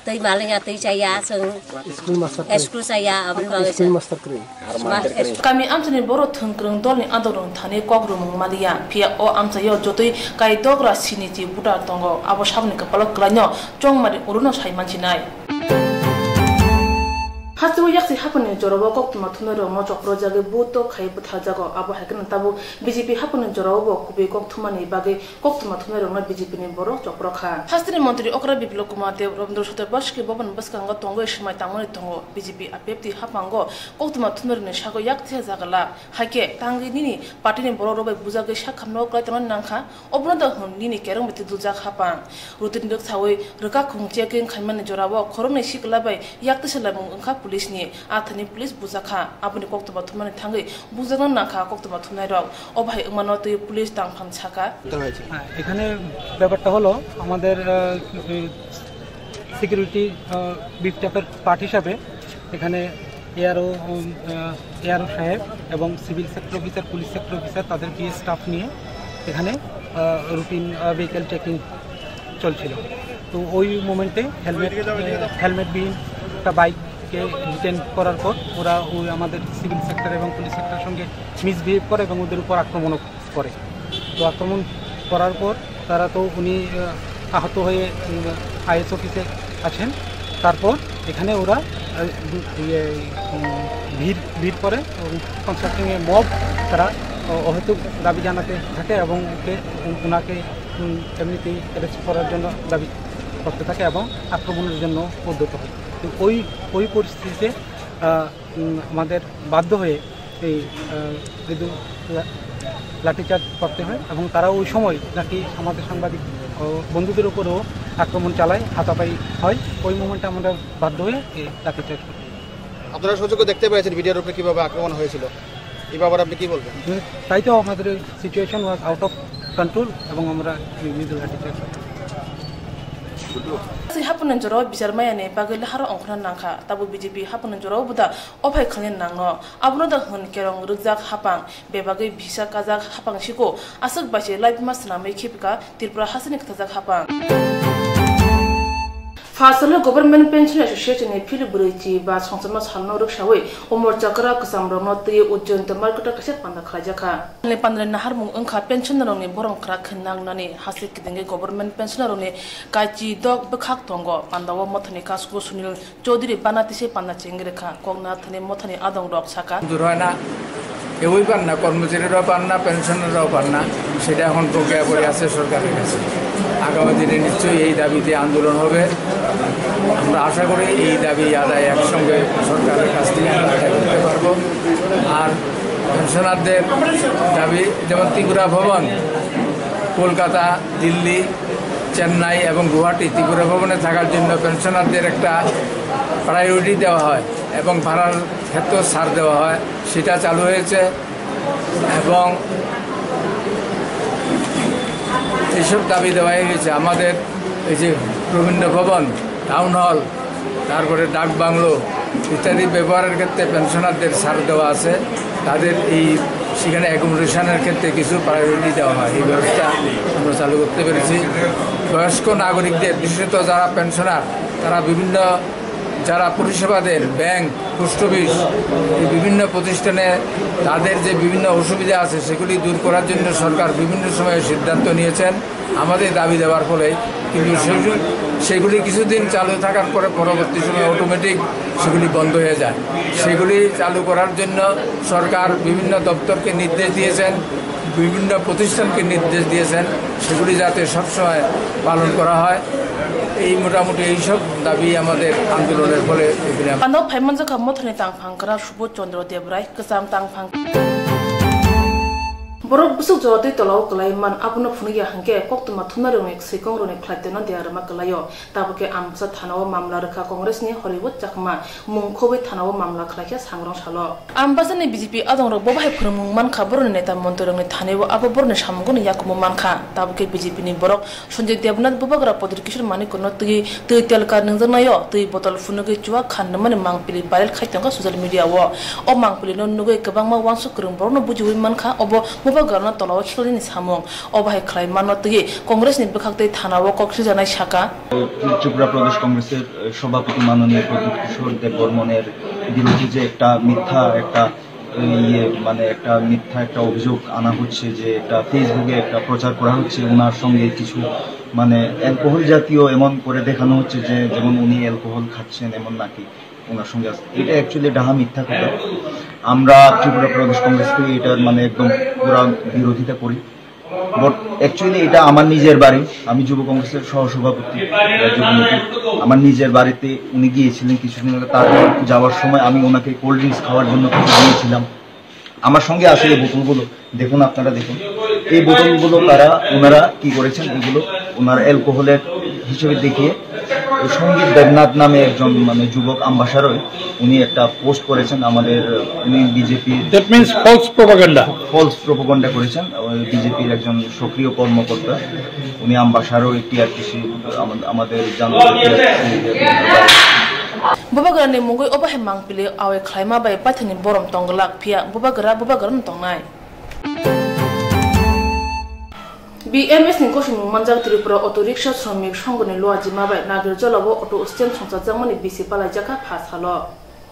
Twi maliya, twi chaya, chwng school master kwrwi. School chaya, aboni bagwi school master kwrwi. Kami amchaini borok thwngkwrwng dolni adongrok thani kok rwmung maliya, phiya o amchaio jotoi kaidogra sinichi butar tongo, abo saboni kwpalo kwlaino chongmari uruno sai mansinai. Hasteo yaksi haphangni jorao koktwma thumnairokno chopropjagwi buto khai bwtharjago, abo hai kheno tabuk B J P haphangni jorao bo kubui kok thumani bagwi koktwma thumnairokno B J P ni borok choprok kha. Hasteni montri okra Biplab Kumar Deb, Rabindra Satar Baski Bhavan bwskango tongwi swmai tangmani tongo. B J P I P F T haphango koktwma thumnairokni sago yak thaya jaga lak. Haikhe tangwi nini party ni borok rok bai bujagwi sak khamno kwlai tongna nangkha. Obono da hwn nini kereng bai twi duljak haphang. Routine rwk sawi rwkha khung checking khaimani jorao khoroknwi sikla bai yak tisa laimung wngkha police ni. A thani police bujakha. Aboni koktwma thumnani thangwi bujakna nangkha koktwma thumnairok. Obo hai wngmano twi police tangphang sakha. হ্যাঁ, এখানে ব্যাপারটা হলো আমাদের, আহ, এই সিকিউরিটি, আহ, বিফ ট্যাপের পার্ট হিসাবে এখানে এআরও, উম, আহ, এআরও সাহেব এবং civil sector officer, police sector officer তাদের গিয়ে স্টাফ নিয়ে এখানে, আহ, রুটিন, আহ, ভেহিকেল চেকিং চলছিল। তো ওই মোমেন্টে হেলমেট, আহ, হেলমেট বিহীন একটা বাইককে ডিটেন করার পর ওরা ওই আমাদের সিভিল সেক্টর এবং পুলিশ সেক্টরের সঙ্গে মিসবিহেভ করে এবং ওদের উপর আক্রমণও করে। তো আক্রমণ করার পর তারা তো উনি, আহ, আহত হয়ে, উম, আইএস অফিসে আছেন। তারপর এখানে ওরা, আহ, ইয়ে, উম, ভিড়, ভিড় করে এবং কনস্ট্রাকশনে মব তারা অ-, অহেতুক দাবি জানাতে থাকে এবং ওকে, উ-, ওনাকে, উম, এমনিতেই অ্যারেস্ট করার জন্য দাবি করতে থাকে এবং আক্রমণের জন্য উদ্যত হয়। তো ওই, ওই পরিস্থিতিতে, আহ, উম, আমাদের বাধ্য হয়ে এই, আহ, যদি লা-, লাঠিচার্জ করতে হয় এবং তারা ওই সময় নাকি আমাদের সাংবাদিক, ও, বন্ধুদের উপরেও আক্রমণ চালায়, হাতাপাই হয়, ওই মোমেন্টে আমরা বাধ্য হয়ে এই লাঠিচার্জ করতে হয়। আপনারা সচক্ষে দেখতে পেয়েছেন ভিডিওর উপরে কিভাবে আক্রমণ হয়েছিল, এই ব্যাপারে আপনি কি বলবেন? তাই তো আমাদের situation was out of control এবং আমরা নিজে লাঠিচার্জ করতে হয়। Sei hapungni jorao bichar maya ni bagwi laharo ongkhorna nangkha, tabo B J P hapungni jorao bo da ophai khalni nangno. Abono da hwn kerong rwkjak hapang, bebagwi bisa kajak hapang siko aswk bai se laibuma swnamwi khibika Tripura hasteni kwthajak hapang. Pha salo Government Pension Association ni phil bwrwi chi ba songchakma salno rwksawi umor chakra kwchamrokno twiwi Ujjayan Market o kaisa panda khlaijakha. Ni pandani naharmung wngkha pensioner rokni borom kwrak khe nangnani, haste kidingwi government pensioner rokni kaichi dok bwkhak tongo. Pandao mothani kasku Sunil Chaudhary bana tise panda chengwi rwkha. Kok nathani mothani adong rok saka. দূর হয় না, কেউই পান না, কর্মচারীরাও পান না, পেনশনাররাও পান না। সেটা এখন প্রক্রিয়া করে আছে সরকারের কাছে। আগামী দিনে নিশ্চয়ই এই দাবিতে আন্দোলন হবে। আমরা আশা করি এই দাবি আদায় একসঙ্গে সরকারের কাছ থেকে আমরা আদায় করতে পারবো। আর পেনশনারদের দাবি, যেমন ত্রিপুরা ভবন, কলকাতা, দিল্লি, চেন্নাই এবং গুয়াহাটি ত্রিপুরা ভবনে থাকার জন্য পেনশনারদের একটা প্রায়োরিটি দেওয়া হয় এবং ভাড়ার ক্ষেত্রেও ছাড় দেওয়া হয়, সেটা চালু হয়েছে। এবং এইসব দাবি দেওয়াই হয়েছে। আমাদের এই যে রবীন্দ্র ভবন, টাউন হল, তারপরে ডাক বাংলো ইত্যাদি ব্যবহারের ক্ষেত্রে পেনশনারদের ছাড় দেওয়া আছে। তাদের এই সেখানে অ্যাকোমোডেশনের ক্ষেত্রে কিছু প্রায়োরিটি দেওয়া হয়, এই ব্যবস্থা আমরা চালু করতে পেরেছি। বয়স্ক নাগরিকদের, বিশেষত যারা পেনশনার, তারা বিভিন্ন, যারা পরিষেবা দেন, ব্যাংক, পোস্ট অফিস, এই বিভিন্ন প্রতিষ্ঠানে তাদের যে বিভিন্ন অসুবিধা আছে, সেগুলি দূর করার জন্য সরকার বিভিন্ন সময়ে সিদ্ধান্ত নিয়েছেন। আমাদের দাবি দেওয়ার ফলে কিন্তু সেগুলি, সেগুলি কিছুদিন চালু থাকার পরে পরবর্তী সময় অটোমেটিক সেগুলি বন্ধ হয়ে যায়। সেগুলি চালু করার জন্য সরকার বিভিন্ন দপ্তরকে নির্দেশ দিয়েছেন, বিভিন্ন প্রতিষ্ঠানকে নির্দেশ দিয়েছেন, সেগুলি যাতে সবসময় পালন করা হয়। এই মোটামুটি এইসব দাবি আমাদের আন্দোলনের ফলে এখানে আমরা Pandao phaimanjakha mothani tangphang kwrak Subodh Chandra Debrai, kwcham tangphang. Borok bwswk jora twi tolao kwlai man, abono phunukya hwnkhe koktwma thumnairokni swikong rokni khlaitwino deya rwma kwlaio. Tabukhe Ambasa thanao mamla rwkha Congressni Horiwut Chakma, mung khobwi thanao mamla khlaikha sangrong salo. Ambasani B J P adongrok bo bahai phwrwngmung mankha, boroni neta montrirokni thanio abo boroni samungni yakumo mankha. Tabukhe B J P ni borok Sanjay Debnath bubagra Pradyot Kishore Manikya no twi, twi telkar nungjaknaio twi botol phunugwi chuwak khan rwmani mangpili viral khai tongkha social media o. O mangpili no nugwi kwbangma uansuk kwrwng borok no bujiwi mankha, obo bubagra no tolao khiklini samung. O bahai khlai mano twi Congress ni bwkhak tei thana o kok siljanai saka. Tripura প্রদেশ কংগ্রেসের সভাপতি মাননীয় প্রদ্যুৎ কিশোর দেববর্মনের বিরুদ্ধে যে একটা মিথ্যা একটা ইয়ে, মানে একটা মিথ্যা একটা অভিযোগ আনা হচ্ছে, যে একটা ফেসবুকে একটা প্রচার করা হচ্ছে ওনার সঙ্গে কিছু মানে অ্যালকোহল জাতীয় এমন করে দেখানো হচ্ছে যে যেমন উনি অ্যালকোহল খাচ্ছেন এমন নাকি ওনার সঙ্গে আছে। এটা অ্যাকচুয়ালি ডাহা মিথ্যা কথা। আমরা ত্রিপুরা প্রদেশ কংগ্রেস থেকে এটার মানে একদম পুরা বিরোধিতা করি। বাট অ্যাকচুয়ালি এটা আমার নিজের বাড়ি, আমি যুব কংগ্রেসের সহসভাপতি, রাজ্য কমিটি। আমার নিজের বাড়িতে উনি গিয়েছিলেন কিছুদিন আগে, তার যাওয়ার সময় আমি ওনাকে কোল্ড ড্রিঙ্কস খাওয়ার জন্য কিছু দিয়েছিলাম। আমার সঙ্গে আছে এই বোতলগুলো, দেখুন, আপনারা দেখুন, এই বোতলগুলো তারা, ওনারা কি করেছেন, এগুলো ওনারা অ্যালকোহলের হিসেবে দেখিয়ে ওই সঙ্গীত দেবনাথ নামে একজন মানে যুবক আমবাসারই, উনি একটা পোস্ট করেছেন আমাদের, উনি বিজেপির That means false propaganda. False propaganda করেছেন। ওই বিজেপির একজন সক্রিয় কর্মকর্তা, উনি আমবাসারও একটি আর কি সে-, আমা-, আমাদের জানার Bubagrani mungwi obo hai mangpili awai khlaima bai paithakni borom tongglak, phiya bubagra bubagrano tongnai. B M S ni gosomung manjak Tripura Auto Rickshaw Shramik Songhoni luajima bai Nagirjolao auto stand songchajakmani bisi palaijakha pha salo.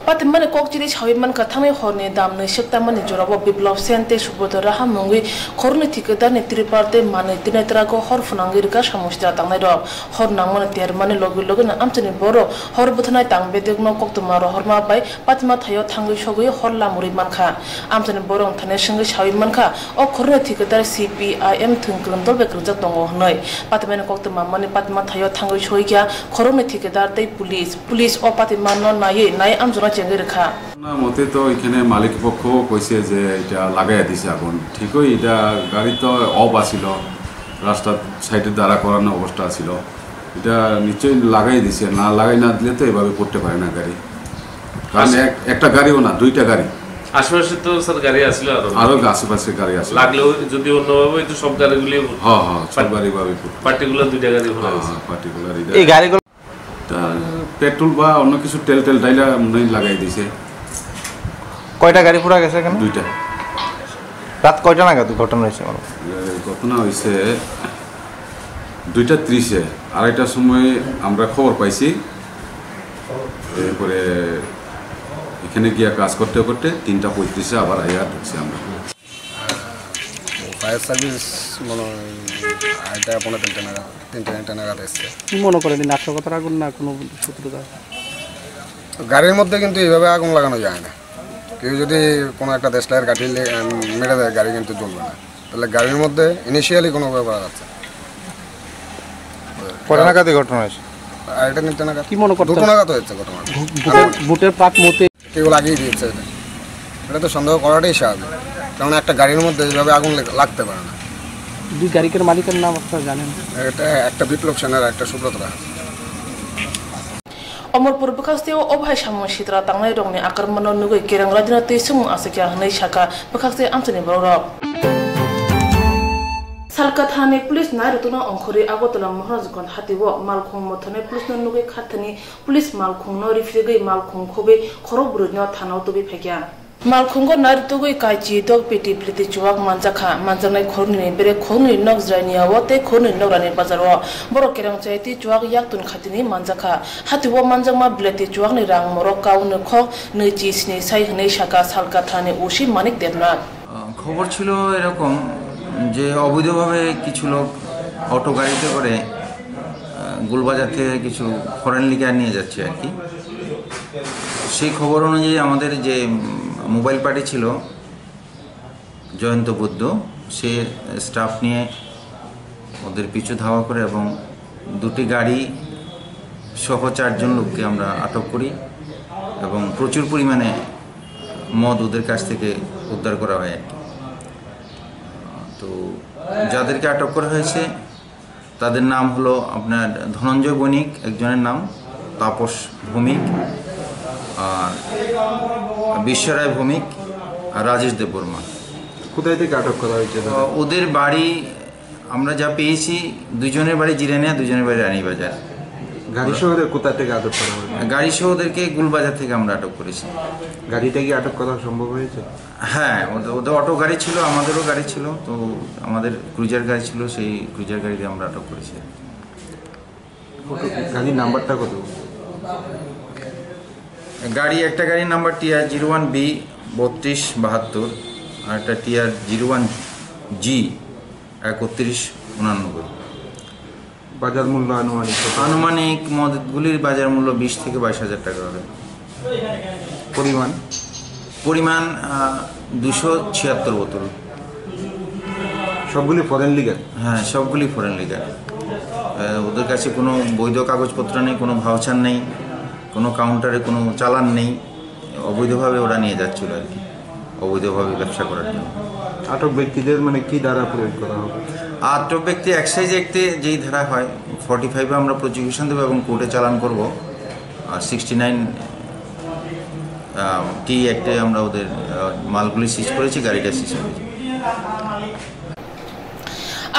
Patimani kok chini sawi mankha, thangnai horni dam nwi sektamani jorao Biplab Sen tei Subodho Raha mungwi khoroknwi thikedarni tripal tei manwi twinai trago hor phwnangwi rwkha samung sitra tangnairok. Hor nangmani termani logi logino amchaini borok hor bwtharnai tang bedekno koktwma rohorma bai patima thaio thangwi sogwi hor lamurwi mankha. Amchaini borok thani swngwi sawi mankha, o khoroknwi thikadar C P I M thwng kwrwng dol bai kwrwngjak tongo hwnwi. Patimani koktwma mani patima thaio thangwi sogwi kha khoroknwi thikadar tei police. Police o patimano naiwi nai amchaino chengwi rwkha. না মতে তো এখানে মালিক পক্ষ কইছে যে এটা লাগাইয়া দিছে আগুন। ঠিকই, এটা গাড়ি তো অফ আছিল, রাস্তার সাইডে দাঁড়া করানো অবস্থা আছিল। এটা নিশ্চয়ই লাগাই দিছে, না লাগাই না দিলে তো এভাবে পড়তে পারে না গাড়ি। কারণ আচ্ছা। এক-, একটা গাড়িও না, দুইটা গাড়ি। আশেপাশে তো স্যার গাড়ি আছিল আরো। আরো আশেপাশে গাড়ি আছে। লাগলেও যদি অন্যভাবে হয়তো সব গাড়িগুলি হ্যাঁ, হ্যাঁ, সব পার-, গাড়ি ভাবে পড়ে। পার্টিকুলার দুইটা গাড়ি হ্যাঁ, হ্যাঁ, পার্টিকুলার এটা। এই গাড়িগুলো এটা পেট্রোল বা অন্য কিছু তেল টেল ডাইলা মনে হয় লাগাই দিছে। কয়টা গাড়ি পুরা গেছে এখানে? দুইটা। রাত কয়টা নাগাদ ঘটনা হয়েছে? এ, ঘটনা হয়েছে দুইটা ত্রিশে, আড়াইটার সময় আমরা খবর পাইছি। এরপরে এখানে গিয়া কাজ করতে করতে তিনটা পঁয়ত্রিশে আবার আইয়া ঢুকছি আমরা। ফায়ার সার্ভিস মনে হয় আড়াইটা পৌনে তিনটা নাগাদ, তিনটা তিনটা নাগাদ এসছে। কি মনে করেন, এই নাশকতার আগুন না কোনো শত্রুতা? তো গাড়ির মধ্যে কিন্তু এইভাবে আগুন লাগানো যায় না। কেউ যদি কোনো একটা দেশলাইয়ের কাঠি লে-, উম, মেরে দেয়, গাড়ি কিন্তু জ্বলবে না। তাহলে গাড়ির মধ্যে ইনিশিয়ালি কোনো ব্যাপার আছে। কটা নাগাদ এই ঘটনা হয়েছে? আড়াইটা তিনটা নাগাদ। কি মনে করতে দুটো নাগাদ হয়েছে ঘটনা। ভোটের, ভোটের প্রাক মুহূর্তে কেউ লাগিয়ে দিয়েছে এটা। এটা তো সন্দেহ করাটাই স্বাভাবিক, কারণ একটা গাড়ির মধ্যে এইভাবে আগুন লেগ-, লাগতে পারে না। দুই গাড়ির মালিকের নাম আপনারা জানেন? এটা একটা বিপ্লব সেনার, একটা সুব্রত Roy. Omorpur bwkhaksteo o bahai samung sitra tangnai rokni akromano nugwi Kereng Radina twi swngmung aswkya hwnwi sakha bwkhakste amchaini borok rok. Salkathani police nai rwtwkno ongkhorwi Agartala Maharajganj hatio malkhung mothornai police no nugwi khathani police malkhungno rifrigwi malkhung khobwi khorok bwrwino thanao tubui phaikha. Malkhungo narwtugwi kaichi dok peti pleti chuwak manjakha, manjaknai khoroknwini bere khoroknwini nok Jirania o tei khoroknwini nok Rani Bazar o. Borok kereng chayatwi chuwak yaktun khatini manjakha. Hatio manjakma bilati chuwakni rang morok kaunwi khok nwichi sni sai hwnwi sakha Salkathani O C Manik Debnath. আহ, খবর ছিল এরকম যে অবৈধভাবে কিছু লোক অটো গাড়িতে করে, আহ, গুলবাজার থেকে কিছু ফরেন লিকার নিয়ে যাচ্ছে আর কি। সেই খবর অনুযায়ী আমাদের যে, উম, মোবাইল পার্টি ছিল জয়ন্ত বুদ্ধ, সে স্টাফ নিয়ে ওদের পিছু ধাওয়া করে এবং দুটি গাড়ি সহ চারজন লোককে আমরা আটক করি এবং প্রচুর পরিমাণে মদ ওদের কাছ থেকে উদ্ধার করা হয় আর কি। তো যাদেরকে আটক করা হয়েছে তাদের নাম হলো আপনার ধনঞ্জয় বণিক একজনের নাম, তাপস ভৌমিক, আর বিশ্বরায় ভৌমিক, আর রাজেশ দেববর্মা। কোথায় থেকে আটক করা হয়েছে তাদের? আহ, ওদের বাড়ি আমরা যা পেয়েছি, দুজনের বাড়ি জিরানিয়া, দুজনের বাড়ি রানীবাজার। গাড়ি সহ ওদের কোথা থেকে আটক করা হয়েছে? গাড়ি সহ ওদেরকে গুলবাজার থেকে আমরা আটক করেছি। গাড়িটা কি আটক করা সম্ভব হয়েছে? হ্যাঁ, ওদের, ওদের অটো গাড়ি ছিল, আমাদেরও গাড়ি ছিল, তো আমাদের ক্রুজার গাড়ি ছিল, সেই ক্রুজার গাড়িতে আমরা আটক করেছি। অটো গাড়ির নাম্বারটা কত? গাড়ি, একটা গাড়ির number TR zero one B বত্রিশ বাহাত্তর, আর একটা টিআর জিরো ওয়ান জি একত্রিশ উনানব্বই। বাজার মূল্য আনুমানিক কত? আনুমানিক মদগুলির বাজার মূল্য বিশ থেকে বাইশ হাজার টাকা হবে। পরিমাণ? পরিমাণ, আহ, দুশো ছিয়াত্তর বোতল। সবগুলি ফরেন লিকার? হ্যাঁ, সবগুলি ফরেন লিকার। আহ, ওদের কাছে কোনো বৈধ কাগজপত্র নেই, কোনো ভাউচার নেই, কোনো কাউন্টারে কোনো চালান নেই। অবৈধভাবে ওরা নিয়ে যাচ্ছিল আর কি, অবৈধভাবে ব্যবসা করার জন্য। আটক ব্যক্তিদের মানে কি ধারা প্রয়োগ করা হবে? আটক ব্যক্তি এক্সাইজ অ্যাক্টে যেই ধারা হয়, ফর্টি ফাইভে আমরা প্রসিকিউশন দেবো এবং কোর্টে চালান করব। আর সিক্সটি নাইন, আহ, টি অ্যাক্টে আমরা ওদের, আহ, মালগুলি সিজ করেছি, গাড়িটা সিজ করেছি।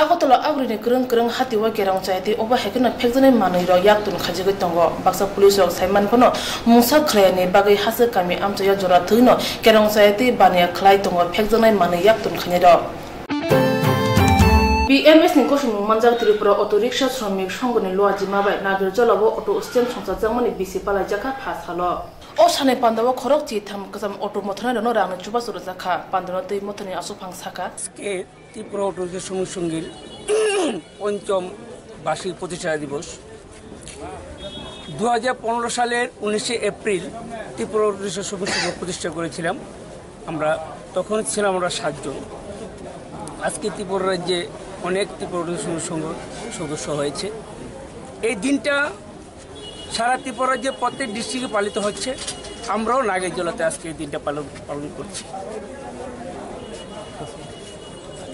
Agartala Agrini kwrwng kwrwng hatio kerong chayatwi obo hai kheno phekjaknai manwi rok yaktun khaijagwi tongo. Baksa police rok saiman phano mungsa khwlaini bagwi hachwk kami amchaio jora thwino kerong chayatwi baniya khlai tongo phekjaknai manwi yaktun khainai rok. P M S ni gosomung manjak Tripura Auto Rickshaw Shramik Songhoni luajima bai Nagarjala o auto stand songchajakmani bisi palaijakha pha salo. O sani pandao khorok chitham kwcham auto mothornai rokno rangni chubachu rwjakha. Pandano twi mothorni aswkphang sakha. আজকে Tripura auto rickshaw শ্রমিক সংঘের পঞ্চম বার্ষিক প্রতিষ্ঠাতা দিবস। দু হাজার পনেরো সালের উনিশে এপ্রিল ত্রিপুরা অটো রিক্সা শ্রমিক সংঘ প্রতিষ্ঠা করেছিলাম আমরা। তখন ছিলাম আমরা সাতজন। আজকে ত্রিপুরা রাজ্যে অনেক ত্রিপুরা অটো রিক্সা শ্রমিক সংঘ সদস্য হয়েছে। এই দিনটা সারা ত্রিপুরা রাজ্যে প্রত্যেক ডিস্ট্রিক্টে পালিত হচ্ছে, আমরাও নাগের জলাতে আজকে এই দিনটা পালন পালন করছি।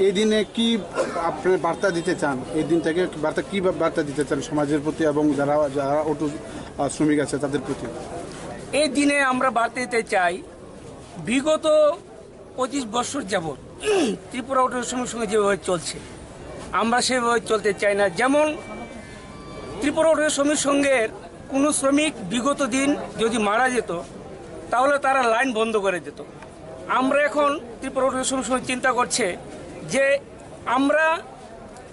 এই দিনে কি আপনি বার্তা দিতে চান? এই দিন থেকে বার্তা কি বা-, বার্তা দিতে চান সমাজের প্রতি এবং যারা যারা অটো আহ, শ্রমিক আছে তাদের প্রতি? এই দিনে আমরা বার্তা দিতে চাই, বিগত পঁচিশ বছর যাবৎ ত্রিপুরা অটো শ্রমিক সংঘ যেভাবে চলছে, আমরা সেভাবে চলতে চাই না। যেমন ত্রিপুরা অটো শ্রমিক সংঘের কোনো শ্রমিক বিগত দিন যদি মারা যেত, তাহলে তারা লাইন বন্ধ করে দিত। আমরা এখন ত্রিপুরা অটো শ্রমিক সংঘ চিন্তা করছে যে আমরা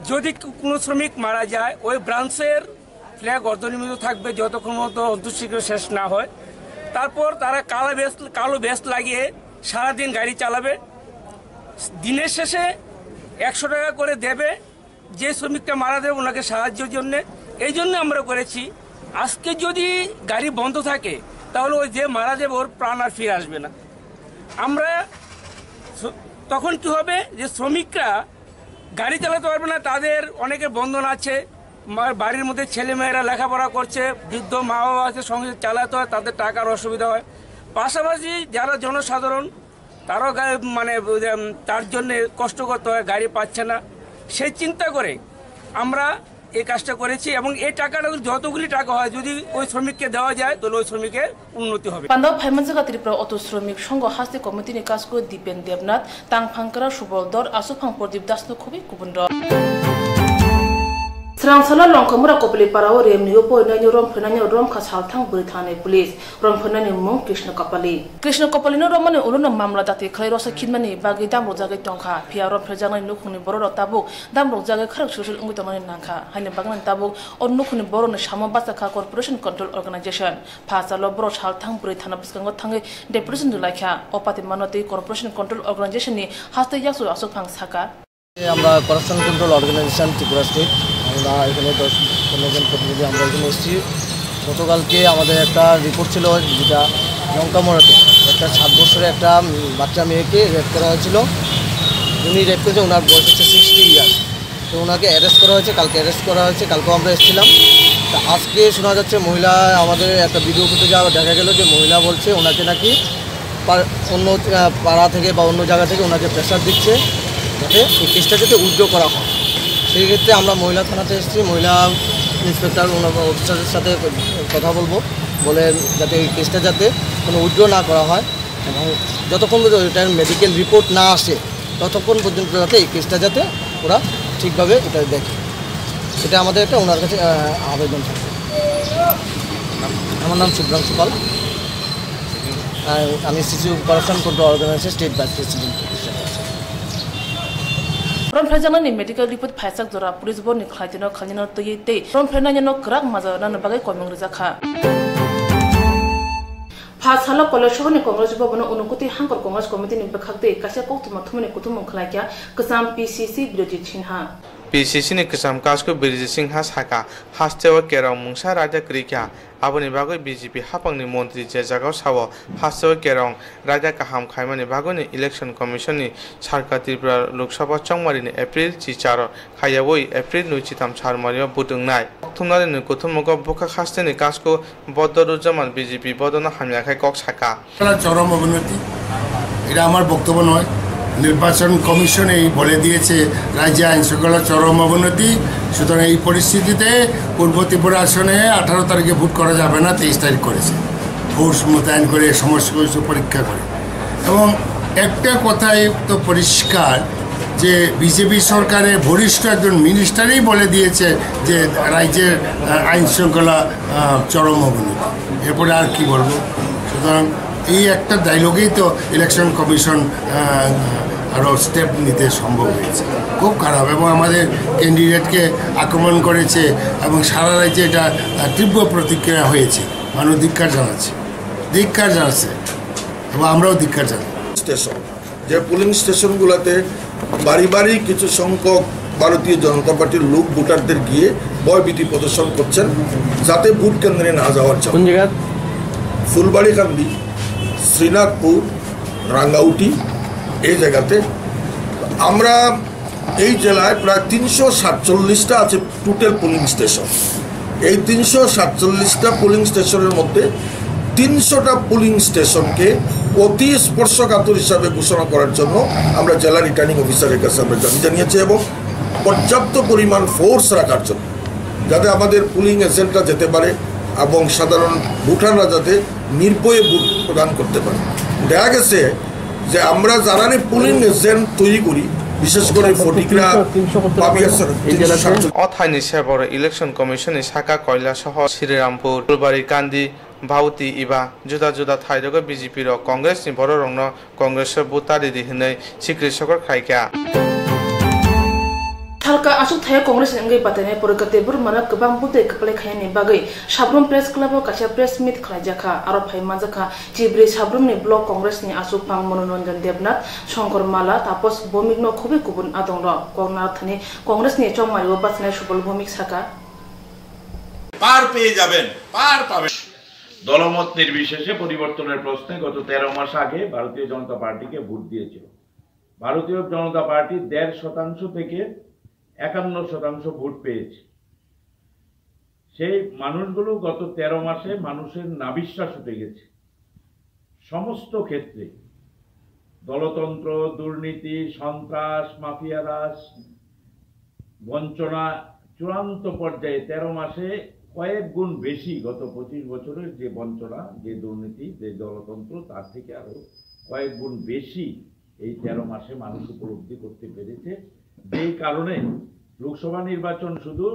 যদি কোনো শ্রমিক মারা যায়, ওই ব্রাঞ্চের ফ্ল্যাগ অর্ধনির্মিত থাকবে যতক্ষণ পর্যন্ত অন্ত্যেষ্টিক্রিয়া শেষ না হয়। তারপর তারা কালা ভেস্ট কালো ভেস্ট লাগিয়ে সারাদিন গাড়ি চালাবে। দিনের শেষে একশো টাকা করে দেবে, যে শ্রমিকটা মারা যাবে ওনাকে সাহায্যের জন্যে। এই জন্য আমরা করেছি, আজকে যদি গাড়ি বন্ধ থাকে, তাহলে ওই যে মারা যাবে ওর প্রাণ আর ফিরে আসবে না। আমরা স- তখন কি হবে, যে শ্রমিকরা গাড়ি চালাতে পারবে না, তাদের অনেকের বন্ধন আছে, মা- বাড়ির মধ্যে ছেলেমেয়েরা লেখাপড়া করছে, বৃদ্ধ মা বাবা আছে, সঙ্গে চালাতে হয়, তাদের টাকার অসুবিধা হয়। পাশাপাশি যারা জনসাধারণ, তারাও গা- মানে উম, তার জন্য কষ্ট করতে হয়, গাড়ি পাচ্ছে না। সেই চিন্তা করে আমরা এই কাজটা করেছি এবং এই টাকাটা যতগুলি টাকা হয়, যদি ওই শ্রমিককে দেওয়া যায়, তাহলে ওই শ্রমিকের উন্নতি হবে। Pandao phaimanjak Tripura Auto Shromik Songho Haste Committee ni kasku Dipen Debnath, Tangphang Kra Subol Dor, Aswkphang Pradip Das no khobwi kubun rok. Srangsalo Longkhomura Kopili Parao Remni Upo Naino Romphwrwinaino Romkha Salthang Bwrwi Thanani Police. Romphwrwinaini mung Krishna Kopali. Krishna Kopalino romani ulono mamla dati khlai rosa khitmani bagwi damrokjagwi tongkha. Phiya romphwrwjaknai nukhungni bororok tabuk damrokjagwi kharok susul wngwi tongnani nangkha. Haini bagwi tabuk o nukhungni borokni samo bachakha Corporation Control Organization. Pha salo borok salthang bwrwi thana bwskango thangwi deputation rwlaikha. O patimano twi Corporation Control Organization ni haste yakchu aswkphang saka. আমরা corruption control organisation Tripura স্টেট, আমরা এখানে দশ পনেরো জন প্রতিনিধি আমরা এখানে এসেছি। গতকালকে আমাদের একটা রিপোর্ট ছিল, যেটা লঙ্কামোড়াতে একটা সাত বছরের একটা উম, বাচ্চা মেয়েকে রেপ করা হয়েছিল। উনি রেপ করেছে, ওনার বয়স হচ্ছে সিক্সটি ইয়ার্স। তো ওনাকে অ্যারেস্ট করা হয়েছে, কালকে অ্যারেস্ট করা হয়েছে, কালকেও আমরা এসেছিলাম। তা আজকে শোনা যাচ্ছে মহিলা, আমাদের একটা ভিডিও করতে যাওয়া দেখা গেল যে মহিলা বলছে ওনাকে নাকি পা- অন্য আহ, পাড়া থেকে বা অন্য জায়গা থেকে ওনাকে প্রেশার দিচ্ছে, যাতে এই কেসটা যাতে উইথড্র করা হয়। সেই ক্ষেত্রে আমরা মহিলা থানাতে এসেছি, মহিলা ইন্সপেক্টর ওনার অফিসারের সাথে কথা বলবো, বলে যাতে এই কেসটা যাতে কোনো উইথড্র না করা হয় এবং যতক্ষণ পর্যন্ত এটার মেডিকেল রিপোর্ট না আসে ততক্ষণ পর্যন্ত যাতে এই কেসটা যাতে ওরা ঠিকভাবে এটা দেখে, সেটা আমাদের একটা ওনার কাছে আহ, আবেদন থাকবে। আমার নাম শুভ্রাংশু পাল। আহ, আমি শিশু corruption control organisation state vice president হিসেবে আছি। Romphwrwjaknani medical report phaijak jora police borni khlaitino khalnino twiwi tei romphwrwinaino kwrak maja rwnani bagwi koimung rwjakha. Pha salo Koilashahar ni Congress Bhavan o Unakoti Hangkor Congress Committee ni bwkhak twi kaisa koktwma thumani kuthumung khlaikha kwcham P C C Birojit Singha. P C C ni kwcham kasku Birojit Singha saka, hasteo kerong mungsa raida kwrwikha. Aboni bagwi B J P haphangni montri je jagao sao, hasteo kerong raida kaham khaimani bagwino Election Commission ni sarkar Tripura Lok Sabha chongmarini April chicharo khaiyawi April nwi chitam sarmario vote wngnai. Thumnarino kuthumugo bwkhak hasteni kasku bodo rwjaman B J P bodono hamya khe kok saka. চরম অবনতি। এটা আমার বক্তব্য নয়। নির্বাচন কমিশনেই বলে দিয়েছে রাজ্যে আইন শৃঙ্খলা চরম অবনতি। সুতরাং এই পরিস্থিতিতে পূর্ব ত্রিপুরা আসনে আঠারো তারিখে ভোট করা যাবে না, তেইশ তারিখ করেছে। ফোর্স মোতায়েন করে সমস্ত কিছু পরীক্ষা করে। এবং একটা কথাই তো পরিষ্কার যে বিজেপি সরকারের বরিষ্ঠ একজন মিনিস্টারই বলে দিয়েছে যে রাজ্যের আহ, আইন শৃঙ্খলা আহ, চরম অবনতি। এরপরে আর কি বলবো? সুতরাং এই একটা ডায়লগেই তো ইলেকশন কমিশন আহ, আরও স্টেপ নিতে সম্ভব হয়েছে। খুব খারাপ। এবং আমাদের ক্যান্ডিডেটকে আক্রমণ করেছে এবং সারা রাজ্যে এটা আহ, তীব্র প্রতিক্রিয়া হয়েছে। মানুষ ধিক্কার জানাচ্ছে, ধিক্কার জানাচ্ছে এবং আমরাও ধিক্কার জানাই। স্টেশন, যে পোলিং স্টেশনগুলোতে বাড়ি বাড়ি কিছু সংখ্যক ভারতীয় জনতা পার্টির লোক ভোটারদের গিয়ে ভয়ভীতি প্রদর্শন করছেন, যাতে ভোট কেন্দ্রে না যাওয়ার জন্য। কোন জায়গা? ফুলবাড়িকান্দি, শ্রীনাথপুর, রাঙ্গাউটি, এই জায়গাতে। আমরা এই জেলায় প্রায় তিনশো সাতচল্লিশটা আছে টোটাল পোলিং স্টেশন। এই তিনশো সাতচল্লিশটা পোলিং স্টেশনের মধ্যে তিনশোটা পোলিং স্টেশনকে অতি স্পর্শকাতর হিসাবে ঘোষণা করার জন্য আমরা জেলা রিটার্নিং অফিসারের কাছে আমরা দাবি জানিয়েছি এবং পর্যাপ্ত পরিমাণ ফোর্স রাখার জন্য, যাতে আমাদের পোলিং এজেন্টরা যেতে পারে এবং সাধারণ ভোটাররা যাতে নির্ভয়ে ভোট প্রদান করতে পারে। দেখা গেছে যে আমরা যারা পোলিং এজেন্ট তৈরি করি, বিশেষ করে ফটিকরা, বাবিয়াসর, এই জেলাতে তিনশো সাতচল্লিশ। O thaini se borok Election Commission ni saka Koilasohor, Srirampur, Phulbari, Kandi, Bhauti eba juda juda thairogo B J P rok Congress ni bororokno Congress o vote ta ridi hwnwi sikri sokor khlaikha. Thalka achukthai Congress ni wngwi batainai Porikka Debbarmano kwbang budai kwplai khainani bagwi Sabrum Press Club o kaisa press meet khlaijakha. Aro phai manjakha Chibri Sabrum ni Block Congress ni achukphang Manoranjan Debnath, Shankar Mala, Tapas Bhowmik no khobwi kubun adongrok. Koknathani Congress ni chongmario bachanai Subal Bhowmik saka. পার পেয়ে যাবেন, পার পাবেন। দলমত নির্বিশেষে পরিবর্তনের প্রশ্নে গত তেরো মাস আগে ভারতীয় জনতা পার্টিকে ভোট দিয়েছিল। ভারতীয় জনতা পার্টি দেড় শতাংশ থেকে একান্ন শতাংশ ভোট পেয়েছে। সেই মানুষগুলো গত তেরো মাসে মানুষের নাভিশ্বাস উঠে গেছে। সমস্ত ক্ষেত্রে দলতন্ত্র, দুর্নীতি, সন্ত্রাস, মাফিয়া রাজ, বঞ্চনা চূড়ান্ত পর্যায়ে তেরো মাসে কয়েক গুণ বেশি, গত পঁচিশ বছরের যে বঞ্চনা, যে দুর্নীতি, যে দলতন্ত্র, তার থেকে আরো কয়েক গুণ বেশি এই তেরো মাসে মানুষ উপলব্ধি করতে পেরেছে। যেই কারণে লোকসভা নির্বাচন শুধু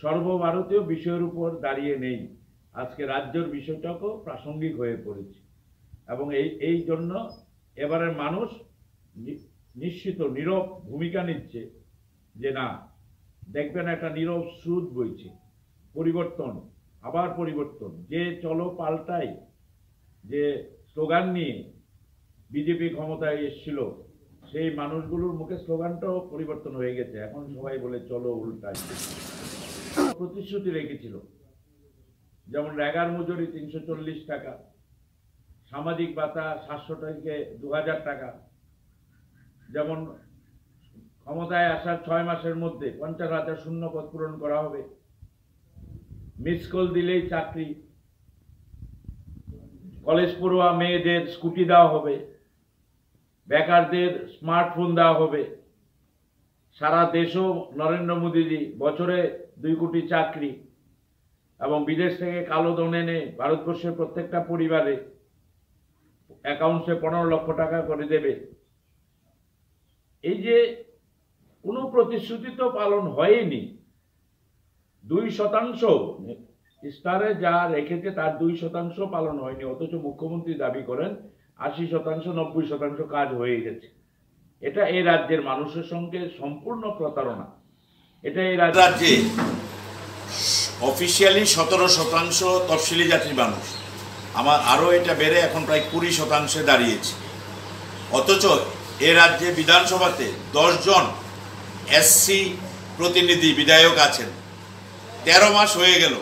সর্বভারতীয় বিষয়ের উপর দাঁড়িয়ে নেই, আজকে রাজ্যের বিষয়টাকেও প্রাসঙ্গিক হয়ে পড়েছে। এবং এই, এই জন্য এবারের মানুষ নি-, নিশ্চিত নীরব ভূমিকা নিচ্ছে যে না, দেখবেন একটা নীরব স্রোত বইছে, পরিবর্তন, আবার পরিবর্তন, যে চলো পাল্টাই, যে স্লোগান নিয়ে বিজেপি ক্ষমতায় এসেছিল, সেই মানুষগুলোর মুখে স্লোগানটাও পরিবর্তন হয়ে গেছে। এখন সবাই বলে চলো উল্টাই। প্রতিশ্রুতি রেখেছিল, যেমন রেগার মজুরি তিনশো চল্লিশ টাকা, সামাজিক ভাতা সাতশো থেকে দু হাজার টাকা, যেমন ক্ষমতায় আসার ছয় মাসের মধ্যে পঞ্চাশ হাজার শূন্য পদ পূরণ করা হবে, মিস কল দিলেই চাকরি, কলেজ পড়ুয়া মেয়েদের স্কুটি দেওয়া হবে, বেকারদের স্মার্টফোন দেওয়া হবে। সারা দেশেও নরেন্দ্র মোদীজি বছরে দুই কোটি চাকরি এবং বিদেশ থেকে কালো ধন এনে ভারতবর্ষের প্রত্যেকটা পরিবারে অ্যাকাউন্টসে পনেরো লক্ষ টাকা করে দেবে। এই যে কোনো প্রতিশ্রুতি তো পালন হয়নি, দুই শতাংশ স্টারে যা রেখেছে তার দুই শতাংশ পালন হয়নি, অথচ মুখ্যমন্ত্রী দাবি করেন আশি শতাংশ, নব্বই শতাংশ কাজ হয়ে গেছে। এটা এই রাজ্যের মানুষের সঙ্গে সম্পূর্ণ প্রতারণা। এটা এই রাজ্য রাজ্যে অফিসিয়ালি সতেরো শতাংশ তফসিলি জাতির মানুষ, আমার আরও এটা বেড়ে এখন প্রায় কুড়ি শতাংশে দাঁড়িয়েছে। অথচ এ রাজ্যে বিধানসভাতে দশ জন এসসি প্রতিনিধি বিধায়ক আছেন। তেরো মাস হয়ে গেল,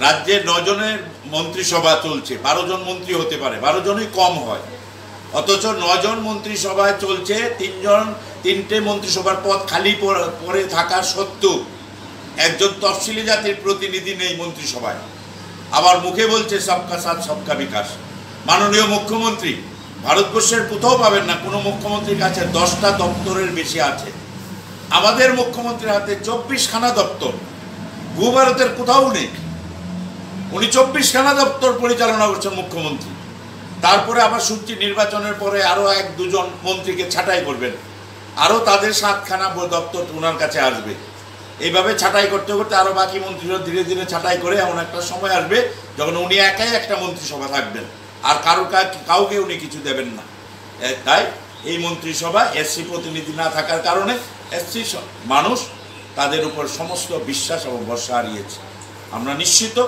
রাজ্যে নজনের মন্ত্রিসভা চলছে, বারো জন মন্ত্রী হতে পারে, বারো জনই কম হয়। অথচ নজন মন্ত্রিসভায় চলছে, তিনজন, তিনটে মন্ত্রিসভার পদ খালি পড়ে, পড়ে থাকা সত্ত্বেও একজন তফসিলি জাতির প্রতিনিধি নেই মন্ত্রিসভায়। আবার মুখে বলছে সবকা সাথ সবকা বিকাশ। মাননীয় মুখ্যমন্ত্রী, ভারতবর্ষের কোথাও পাবেন না কোনো মুখ্যমন্ত্রীর কাছে দশটা দপ্তরের বেশি আছে। আমাদের মুখ্যমন্ত্রীর হাতে চব্বিশখানা দপ্তর, ভূ ভারতের কোথাও নেই। উনি চব্বিশখানা দপ্তর পরিচালনা করছেন মুখ্যমন্ত্রী। তারপরে আবার শুনছি নির্বাচনের পরে আরো এক দুজন মন্ত্রীকে ছাঁটাই করবেন, আরো তাদের সাতখানা ব-, দপ্তর ওনার কাছে আসবে। এইভাবে ছাঁটাই করতে করতে আরো বাকি মন্ত্রীরা ধীরে ধীরে ছাঁটাই করে এমন একটা সময় আসবে যখন উনি একাই একটা মন্ত্রিসভা থাকবেন, আর কারো কা-, কাউকে উনি কিছু দেবেন না। এ, তাই এই মন্ত্রিসভা এসসি প্রতিনিধি না থাকার কারণে এসসি স-, মানুষ তাদের উপর সমস্ত বিশ্বাস এবং ভরসা হারিয়েছে। আমরা নিশ্চিত,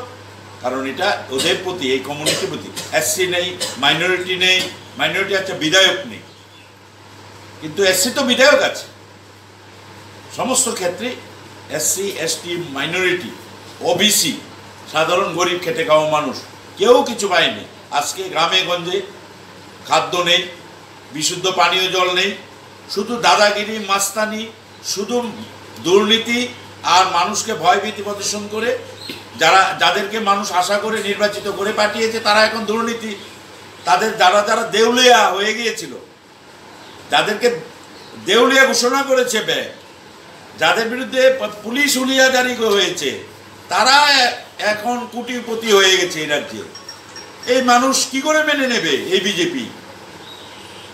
কারণ এটা ওদের প্রতি, এই কমিউনিটির প্রতি, এসসি নেই, মাইনরিটি নেই, মাইনরিটি আছে, বিধায়ক নেই, কিন্তু এসসি তো বিধায়ক আছে। সমস্ত ক্ষেত্রে এসসি, এসটি, মাইনরিটি, ওবিসি, সাধারণ গরিব খেটে খাওয়া মানুষ, কেউ কিছু পায়নি। আজকে গ্রামে গঞ্জে খাদ্য নেই, বিশুদ্ধ পানীয় জল নেই, শুধু দাদাগিরি, মাস্তানি, শুধু দুর্নীতি, আর মানুষকে ভয়ভীতি প্রদর্শন করে, যারা, যাদেরকে মানুষ আশা করে নির্বাচিত করে পাঠিয়েছে, তারা এখন দুর্নীতি। তাদের যারা যারা দেউলিয়া হয়ে গিয়েছিল, যাদেরকে দেউলিয়া ঘোষণা করেছে ব্যাংক, যাদের বিরুদ্ধে প-, পুলিশ হুলিয়া জারি হয়েছে, তারা এ-, এখন কোটিপতি হয়ে গেছে এই রাজ্যে। এই মানুষ কি করে মেনে নেবে এই বিজেপি?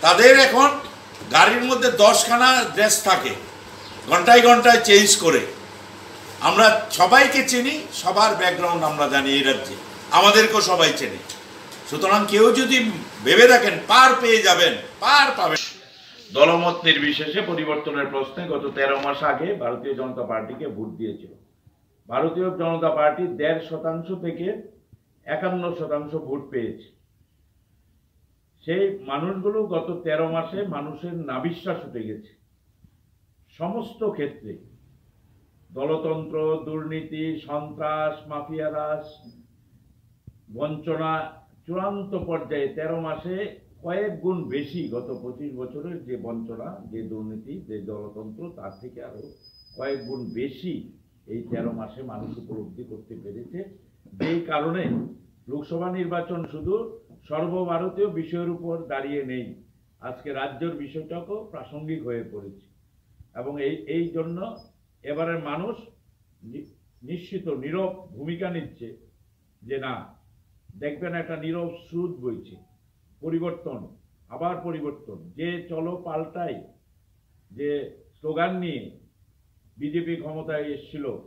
তাদের এখন গাড়ির মধ্যে দশখানা ড্রেস থাকে, ঘন্টায় ঘন্টায় চেঞ্জ করে। আমরা সবাইকে চিনি, সবার ব্যাকগ্রাউন্ড আমরা জানি এই রাজ্যে, আমাদেরকেও সবাই চেনে। সুতরাং কেউ যদি ভেবে থাকেন পার পেয়ে যাবেন, পার পাবেন। দলমত নির্বিশেষে পরিবর্তনের প্রশ্নে গত তেরো মাস আগে ভারতীয় জনতা পার্টিকে ভোট দিয়েছিল। ভারতীয় জনতা পার্টি দেড় শতাংশ থেকে একান্ন শতাংশ ভোট পেয়েছে। সেই মানুষগুলো গত তেরো মাসে মানুষের নাভিশ্বাস উঠে গেছে সমস্ত ক্ষেত্রে। দলতন্ত্র, দুর্নীতি, সন্ত্রাস, মাফিয়া রাজ, বঞ্চনা চূড়ান্ত পর্যায়ে তেরো মাসে কয়েক গুণ বেশি, গত পঁচিশ বছরের যে বঞ্চনা, যে দুর্নীতি, যে দলতন্ত্র, তার থেকে আরো কয়েক গুণ বেশি এই তেরো মাসে মানুষ উপলব্ধি করতে পেরেছে। যেই কারণে লোকসভা নির্বাচন শুধু সর্বভারতীয় বিষয়ের উপর দাঁড়িয়ে নেই, আজকে রাজ্যের বিষয়টাকেও প্রাসঙ্গিক হয়ে পড়েছে। এবং এই এই জন্য এবারের মানুষ নি- নিশ্চিত নীরব ভূমিকা নিচ্ছে যে না, দেখবেন একটা নীরব স্রোত বইছে, পরিবর্তন, আবার পরিবর্তন। যে চলো পাল্টাই, যে স্লোগান নিয়ে বিজেপি ক্ষমতায় এসেছিল,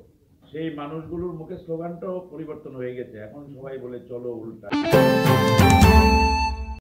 সেই মানুষগুলোর মুখে স্লোগানটাও পরিবর্তন হয়ে গেছে। এখন সবাই বলে চলো উল্টা।